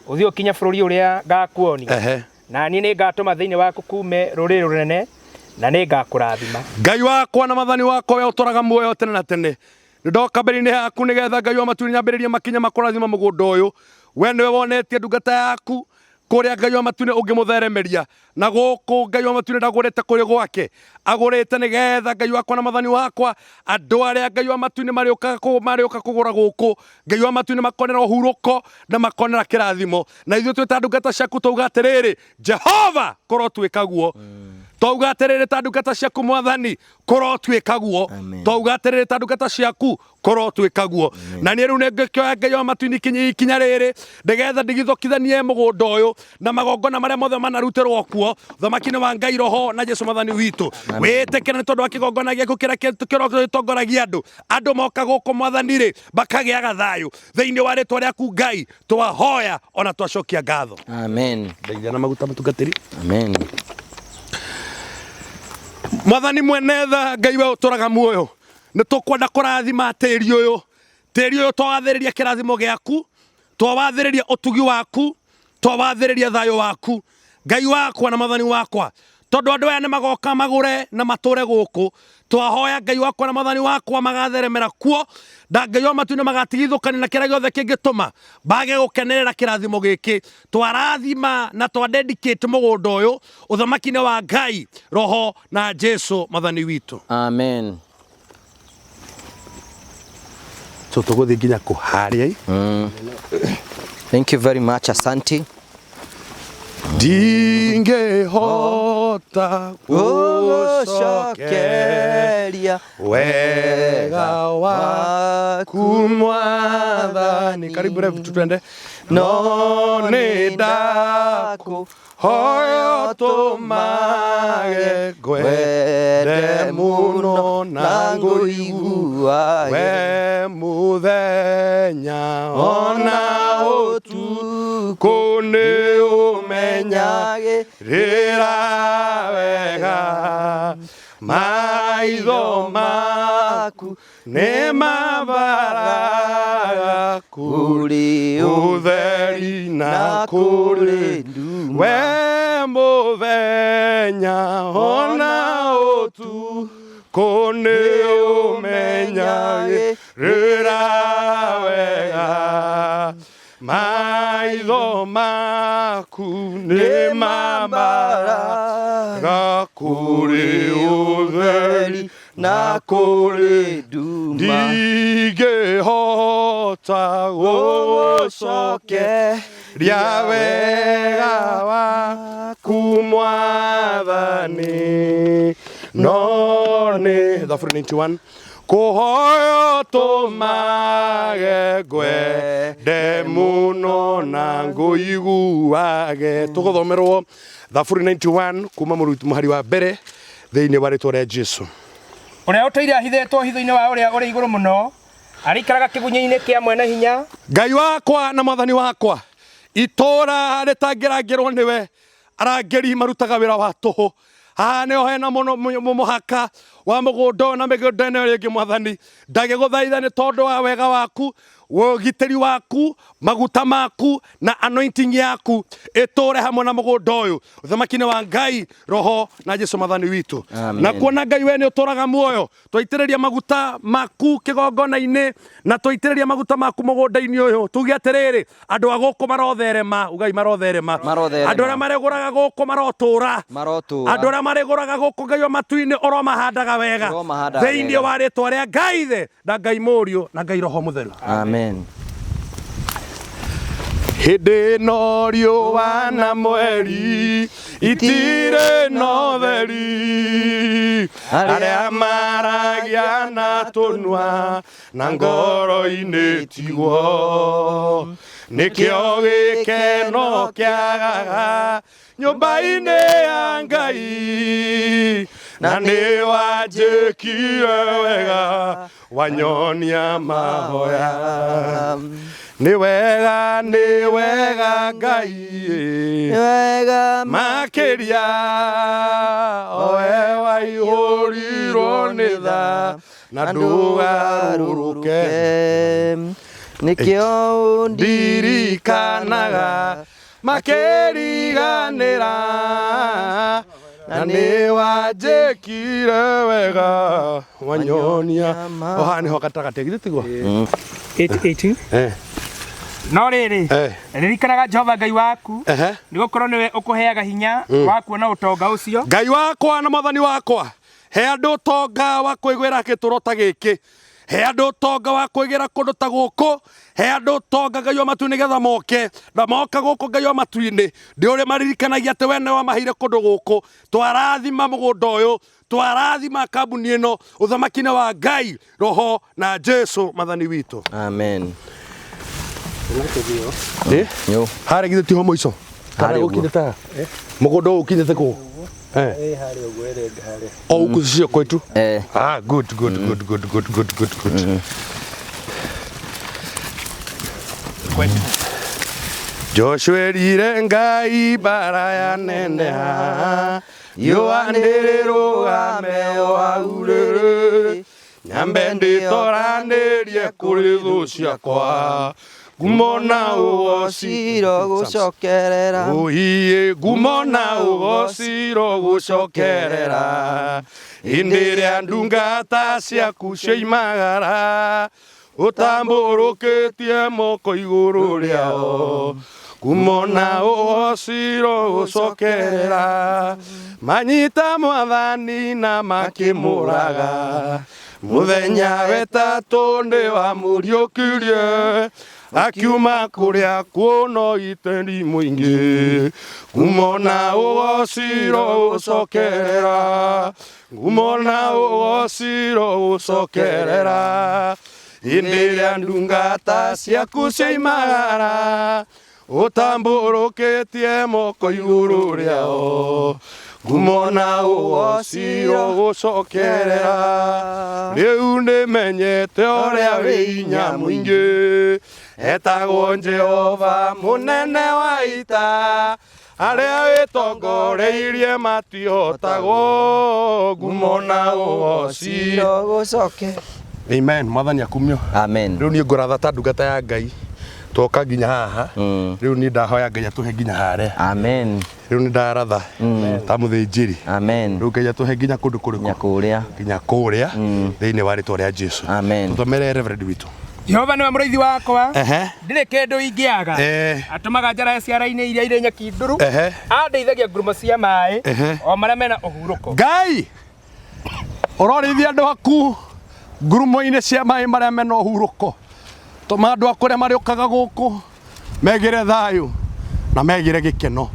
ũthiĩ ũkinye bũrũri ũrĩa ngakuonia. Na niĩ nĩ ngatũma thĩinĩ waku kuume rũrĩrĩ rũnene, na nĩ ngakũrathima. Ngai wakwa na Mathani wakwa, we ũtũraga muoyo tene na tene, nĩ ndoka mbere-inĩ yaku nĩgetha Ngai wa matu nyambĩrĩrie makinya makũrathima mũgũnda ũyũ. We nĩwe wonetie ndungata yaku kũrĩa Ngai wa matu ũngĩmũtheremeria na gũkũ. Ngai wa matu ndagũrĩte kũrĩ gwake, agũrĩte nĩgetha Ngai wakwa na Mathani wakwa andũ arĩa Ngai wa matu marĩũka marĩũka kũgũra gũkũ, Ngai wa matu makonera ũhurũko na makonera kĩrathimo. Na ithuĩ twĩ ta ndungata ciaku twauga atĩrĩrĩ, Jehova, kũrotuĩka guo. Twauga atĩrĩrĩ ta ndungata ciaku, Mwathani, kũrotuĩka guo. Amen. Twauga atĩrĩrĩ ta ndungata ciaku, kũrotuĩka guo. Na niĩ rĩu nĩngĩkĩoya Ngai wa matu-inĩ ikinya rĩrĩ nĩgetha ndigithũkithanie mũgũnda ũyũ na magongona marĩa mothe manarutĩrwo kuo thamaki-inĩ wa Ngai Roho na Jesu Mwathani witũ. Wĩtĩkĩre nĩ tondũ wa kĩgongona gĩaku kĩrĩa kĩrotongoragia andũ. Andũ moka gũkũ, Mwathani rĩ, bakagĩaga thayũ. Thĩinĩ wa rĩtwa rĩaku, Ngai, twahoya ona twacokia ngatho. Amen. Ndeithia na maguta, mũtungatĩri. Amen. Mwathani mwene tha, Ngai we ũtũraga muoyo, nĩ tũkwenda kũrathima tĩri ũyũ. Tĩri ũyũ twawathĩrĩria kĩrathimo gĩaku, twawathĩrĩria ũtugi waku, twawathĩrĩria thayũ waku, Ngai wakwa na Mwathani wakwa, tondũ andũ aya nĩ magoka magũre na matũre gũkũ. Twahoya, Ngai wakwa na Mwathani wakwa, magatheremera kuo, na Ngai wa matu-inĩ magatigithũkania na kĩrĩa gĩothe kĩngĩtũma bage gũkenerera kĩrathimo gĩkĩ. Twarathima na twa dedicate mũgũnda ũyũ ũthamaki-inĩ wa Ngai Roho na Jesu Mwathani witũ. Amen. So tũgũthiĩ nginya kũ harĩa? Thank you very much, asante. Ndingĩhota gũcokeria Gũcokeria wega waku, Mwathani. Karibu Rev, tutwende. No nĩ ndakũhoya ũtũmage ngwende mũno na ngũiguage we mũthenya ona ũtukũ, nĩ ũmenyage rĩra wega maitho makwa. maku nĩ mambaraga kũrĩ ũtheri na kũrĩ nduma. We mũthenya ona ũtukũ nĩ ũmenyagĩrĩra wega maitho maku nĩ mambaraga kũrĩ ũtheri na kũrĩ nduma. Ndingĩhota gũgũcokeria wega waku mwathani no nĩ thaburi 91 kũhoyo tũmage ngwende mũno na ngũiguage. Tũgũthomerwo thaburi 91 kuma mũhari wa mbere thĩinĩ wa rĩtwa rĩa Jesu. Ũrĩa ũtũire ahithĩtwo hitho-inĩ wa ũrĩa ũrĩ igũrũ mũno arĩikaraga kĩgunyĩ-inĩ kĩa mwene hinya. Ngai wakwa na mwathani wakwa, itũra rĩtangĩrangĩrwo nĩwe, arangĩri marutaga wĩra wa tũhũ. Haha nĩho hena mũno mũhaka wa mũgũnda ũyũ na mĩgũnda ĩno ĩrĩa ĩngĩ. Mwathani, ndagĩgũthaitha nĩ tondũ wa wega waku, ũgitĩri waku, maguta maku na anointing yaku ĩtũre hamwe na mũgũnda ũyũ, ũthamaki-inĩ wa Ngai Roho na Jesu mwathani witũ. Amen. Na kuona Ngai we nĩ ũtũraga muoyo, twaitĩrĩria maguta maku kĩgongona-inĩ na twaitĩrĩria maguta maku mũgũnda-inĩ ũyũ, tuge atĩrĩrĩ, andũ a gũkũ marotherema, ugai marotherema. Marotherema. Andũ arĩa marĩgũraga gũkũ marotũra. Marotũra. Andũ arĩa marĩgũraga gũkũ Ngai wa matu-inĩ ũromahandaga wega Ũromahandaga thĩinĩ wega. wa rĩtwa rĩa Ngai Ithe na Ngai Mũriũ na Ngai Roho Mũtheru. Amen. Hĩndĩ ĩno riũa na mweri itirĩ na ũtheri, arĩa maragia na tũnua na ngoro-inĩ tiguo, nĩkĩo gĩkeno kĩagaga nyũmba-inĩ ya Ngai, na nĩ wanjĩkire wega wanyonia mahoya. Nĩ wega, nĩ wega Ngai Wega makĩria, owe waihũrirwo nĩ tha na ndũgarũrũke. Nĩkĩo Ndirikanaga makĩriganĩra, na nĩ wanjĩkire wega wanyonia. O haha nĩho gatagatĩ, githĩ tiguo? 8:18. Eh, No rĩrĩ, eh, ririkanaga Jehova Ngai waku, ehe. nĩ gũkorwo nĩwe ũkũheaga hinya wa kuona ũtonga ũcio. Ngai wakwa na mwathani wakwa, he andũ ũtonga wa kwĩgwĩra gĩtũro ta gĩkĩ, he andũ ũtonga wa kwĩgĩra kũndũ ta gũkũ, he andũ ũtonga Ngai wa matu-inĩ nĩgetha moke na moka gũkũ Ngai wa matu-inĩ ndĩ ũrĩa maririkanagia atĩ we nĩwe wamaheire kũndũ gũkũ. Twarathima mũgũnda ũyũ, twarathima kambuni ĩno, ũthamaki-inĩ wa Ngai Roho na Jesu mwathani witũ. Amen. Eh? Yo. Harĩa githĩ tiho mũico? Harĩa ũguo. Ũkinyĩte haha? Mũgũnda ũyũ ũkinyĩte kũ? Eh. O huku sio kwetu? Eh. Ah, good, good, good, good, good, good, good, good. Joshua erire Ngai mbara yaneneha, riũa nĩrĩrũgame o hau rĩrĩ, nyambe ndĩtoranĩrie kũrĩ thũ ciakwa, ngumo na ũgoci Ciro gũcokerera. Ũhiĩ ngumo na ũgoci rũgũcokerera, hĩndĩ ĩrĩa ndungata ciaku cioimagara, ũtambũrũkĩtie moko igũrũ rĩao, ngumo na ũgoci rũgũcokerera, manyita mwathani na makĩmũraga, mũthenya wetatũ nĩ wamũriũkirie, akiuma kũrĩa kuono iteri mũingĩ, ngumo na ũgoci rũgũcokerera, ngumo na ũgoci rũgũcokerera, hĩndĩ ĩrĩa ndungata ciaku cioimagara, ũtambũrũkĩtie moko igũrũ rĩao, ngumo na ũgoci rũgũcokerera, rĩu nĩmenyete ũrĩa wĩ hinya mũingĩ, etagwo Jehova mũnene wa ita, Arĩa wĩtongoreirie matihotagwo ngumo na ũgoci. Gũcoke. Amen. Mwathani akumio. Amen. Rĩu niĩ ngũratha ta ndungata ya Ngai twoka nginya haha. Rĩu niĩ ndahoya Ngai atũhe nginya harĩa. Amen. Rĩu nĩ ndaratha ta mũthĩnjĩri. Amen. Rĩu Ngai atũhe nginya kũndũ kũrĩkũ? Nginya kũrĩa. Nginya kũrĩa thĩinĩ wa rĩtwa rĩa Jesu. Amen. Tũthomere Reverend witũ. Jehova nĩwe mũrĩithi wakwa. Ehe. Ndirĩ kĩndũ ingĩaga. Eh. Atũmaga njarahe ciara-inĩ iria irĩ nyeki nduru. Ehe. Andeithagia ngurumo cia maĩ. Ehe. O marĩa mena ũhurũko. Ngai ũrorĩithia andũ aku ngurumo-inĩ cia maĩ marĩa mena ũhurũko. Tũma andũ aku arĩa marĩũkaga gũkũ megĩre thayũ na megĩre gĩkeno.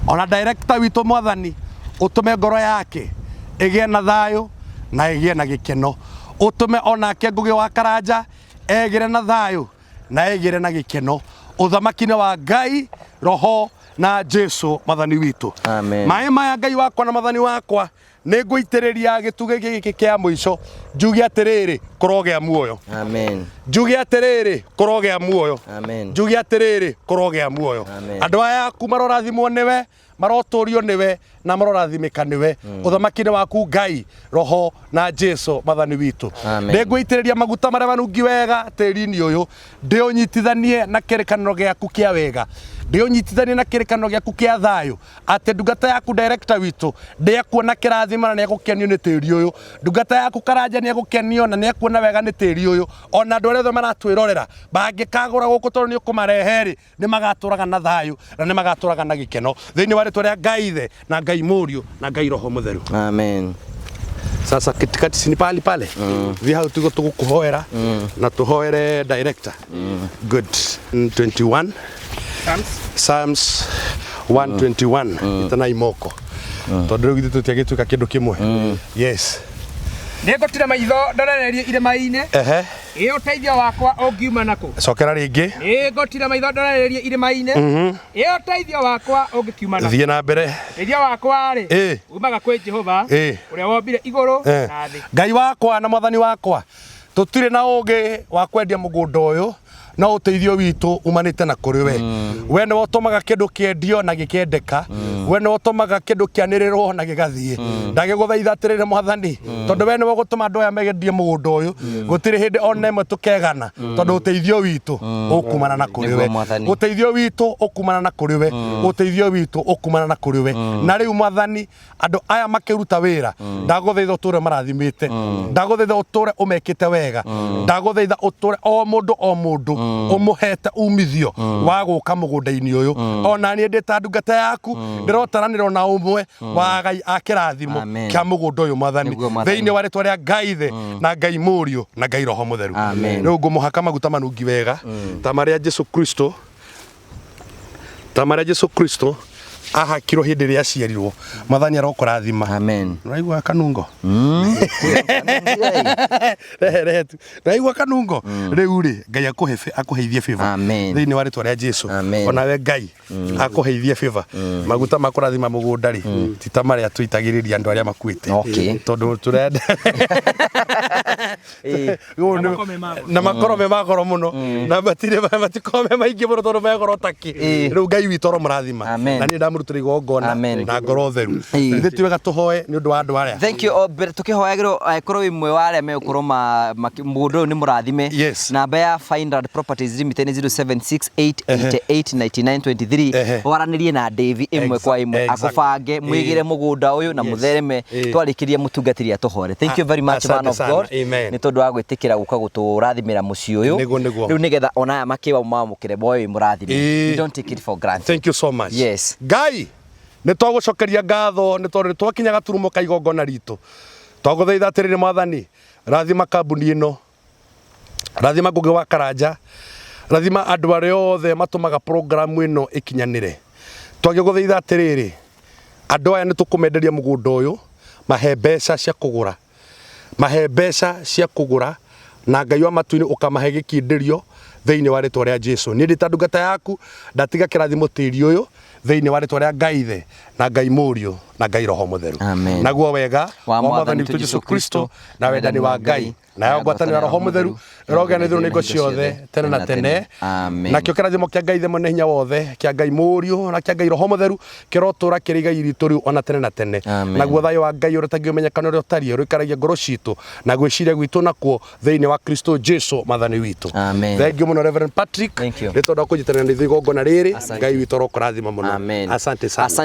Ona director witũ Mwathani ũtũme ngoro yake ĩgĩe na thayũ na ĩgĩe na gĩkeno. Ũtũme onake Ngũgĩ wa Karanja egĩre na thayũ na egĩre na gĩkeno. Ũthamaki-inĩ wa Ngai, Roho na Jesu Mwathani witũ. Amen. Maĩ maya Ngai wakwa na Mwathani wakwa nĩ ngũitĩrĩria gĩtugĩ gĩkĩ kĩa mũico njuge atĩrĩrĩ kũrogĩa muoyo. Amen. Njuge atĩrĩrĩ kũrogĩa muoyo. Amen. Njuge atĩrĩrĩ kũrogĩa muoyo. Amen. Andũ aya aku marorathimwo nĩwe, marotũrio nĩwe na marorathimĩka nĩwe. Ũthamaki-inĩ waku Ngai, Roho na Jesu Mwathani witũ. Amen. Nĩngũitĩrĩria maguta marĩa manungi wega tĩri-inĩ ũyũ, ndĩũnyitithanie na kĩrĩkanĩro gĩaku kĩa wega, ndĩũnyitithanie na kĩrĩkanĩro gĩaku kĩa thayũ, atĩ ndungata yaku director witũ ndĩekuona kĩrathimo na nĩegũkenio nĩ tĩri ũyũ, ndungata yaku Karanja nĩegũkenio na nĩekuona wega nĩ tĩri ũyũ, ona andũ arĩa othe maratwĩrorera mangĩkagũra gũkũ tondũ nĩ ũkũmarehe rĩ, nĩ magatũraga na thayũ na nĩ magatũraga na gĩkeno thĩinĩ wa rĩtwa rĩa Ngai Ithe na Ngai Mũriũ na Ngai Roho Mũtheru. Amen. Sasa katikati si ni pahali pale. Thiĩ hau tugo tũgũkũhoera na tũhoere director. Good. 21 Psalms 121 itana imoko tondũ rĩu githĩ tũtiagĩtuĩka kĩndũ kĩmwe. Yes. Nĩngũtira maitho ndorererie irĩma-inĩ. Ehe. Ĩ ũteithio wakwa ũngiuma nakũ? Cokera rĩngĩ. Nĩngũtira maitho ndorererie irĩma-inĩ. Ĩ ũteithio wakwa ũngĩkiuma nakũ? Thiĩ na mbere. Ũteithio wakwa rĩ, Ĩ. umaga kwĩ Jehova Ĩ. ũrĩa wombire igũrũ Eh. na thĩ. Ngai wakwa na Mwathani wakwa tũtirĩ na ũgĩ wa kwendia mũgũnda ũyũ no ũteithio witũ umanĩte na kũrĩ we. We nĩwe ũtũmaga kĩndũ kĩendio na gĩkendeka. We nĩwe ũtũmaga kĩndũ kĩanĩrĩrwo na gĩgathiĩ. Ndagĩgũthaitha atĩrĩrĩ Mwathani, tondũ we nĩwe ũgũtũma andũ aya mendie mũgũnda ũyũ, gũtirĩ hĩndĩ ona ĩmwe tũkegana, tondũ ũteithio witũ ũkumana na kũrĩ we. Nĩguo, Mwathani. Ũteithio witũ ũkumana na kũrĩ we. Ũteithio witũ ũkumana na kũrĩ we. Na rĩu Mwathani, andũ aya makĩruta wĩra, ndagũthaitha ũtũre marathimĩte, ndagũthaitha ũtũre ũmekĩte wega, ndagũthaitha ũtũre o mũndũ o mũndũ ũmũhete umithio wa gũka mũgũnda-inĩ ũyũ. Ona niĩ ndĩ ta ndungata yaku ndĩrotaranĩra ona ũmwe wa agai a kĩrathimo Amen. kĩa mũgũnda ũyũ Mwathani, Nĩguo, Mwathani. thĩinĩ wa rĩtwa rĩa Ngai Ithe na Ngai Mũriũ na Ngai Roho Mũtheru. Amen. Rĩu ngũmũhaka maguta manungi wega ta marĩa Jesu Kristo ta marĩa Jesu Kristo ahakirwo hĩndĩ ĩrĩa aciarirwo. Mwathani arokũrathima. Amen. Ũraigua kanungo? Rehe rehe tu. Ũraigua kanungo? Rĩu rĩ Ngai akũhe akũheithie favor. Amen. Thĩinĩ wa rĩtwa rĩa Jesu. Amen. Onawe Ngai akũheithie favor. Maguta ma kũrathima mũgũnda rĩ ti ta marĩa tũitagĩrĩria andũ arĩa makuĩte. Okay. Tondũ tũrenda Ĩ. na makorwo me magoro mũno na matirĩ matikorwo me maingĩ mũno tondũ me goro takĩ. Ĩ. Rĩu Ngai witũ aromũrathima. Amen. Na niĩ ndamũrutĩra igongona Amen. na ngoro theru. Ĩ. Githĩ ti wega tũhoe nĩ ũndũ wa andũ aya? Thank you. O mbere tukihoyagĩrwo angĩkorwo wĩ ũmwe wa arĩa megũkorwo mũgũnda ũyũ nĩ mũrathime. Yes. Namba ya Fineland Properties Limited nĩ 0768889923. Ehe. Waranĩrie na Davy ĩmwe kwa ĩmwe Exactly. akũbange mwĩgĩre mũgũnda ũyũ na Yes. mũthereme Ĩ. twarĩkĩria mũtungatĩri atũhore. Thank you very much Asante man of sana. God Amen. nĩ tondũ wa gwĩtĩkĩra gũka gũtũrathimĩra mũciĩ ũyũ. Nĩguo, nĩguo. Rĩu nĩgetha ona aya makĩwa mamũkĩre moyo wĩ mũrathime. Ĩ. We don't take it for granted. Thank you so much. Yes. Ngai nĩ twagũcokeria ngatho nĩ tondũ nĩ twakinya gaturumo ka igongona ritũ. Twagũthaitha atĩrĩrĩ Mwathani, rathima kambuni ĩno, rathima Ngũgĩ wa Karanja, rathima andũ arĩa othe matũmaga programu ĩno ĩkinyanĩre. Twagĩgũthaitha atĩrĩrĩ, andũ aya nĩ tũkũmenderia mũgũnda ũyũ, mahe mbeca cia kũgũra, mahe mbeca cia kũgũra, na Ngai wa matu-inĩ ũkamahe gĩkindĩrio thĩinĩ wa rĩtwa rĩa Jesu. Niĩ ndĩ ta ndungata yaku ndatiga kĩrathimo tĩri ũyũ Thĩinĩ wa rĩtwa rĩa Ngai Ithe na Ngai Mũriũ na Ngai Roho Mũtheru. Amen. Naguo wega wa wa Mwathani witũ Jesu Kristo na wendani wa Ngai nayo ngwatanĩro ya Roho Mũtheru ĩrogĩa na ithuĩ na hingo ciothe tene na tene. Amen. Nakĩo kĩrathimo kĩa Ngai Ithe Mwene Hinya Wothe, kĩa Ngai Mũriũ na kĩa Ngai Roho Mũtheru kĩrotũra kĩrĩ igai ritũ rĩu ona tene na tene. Amen. Naguo thayũ wa Ngai ũrĩa ũtangĩũmenyeka nĩ ũrĩa ũtariĩ ũrĩikaragia ngoro citũ na gwĩciria gwitũ nakuo thĩinĩ wa Kristo Jesu Mwathani witũ. Amen. Thengiũ mũno Reverend Patrick Thank you. nĩ tondũ wa kũnyitanĩra na ithuĩ igongona rĩrĩ. Asante. Ngai witũ arokũrathima mũno. Amen. Asante sana. Asante.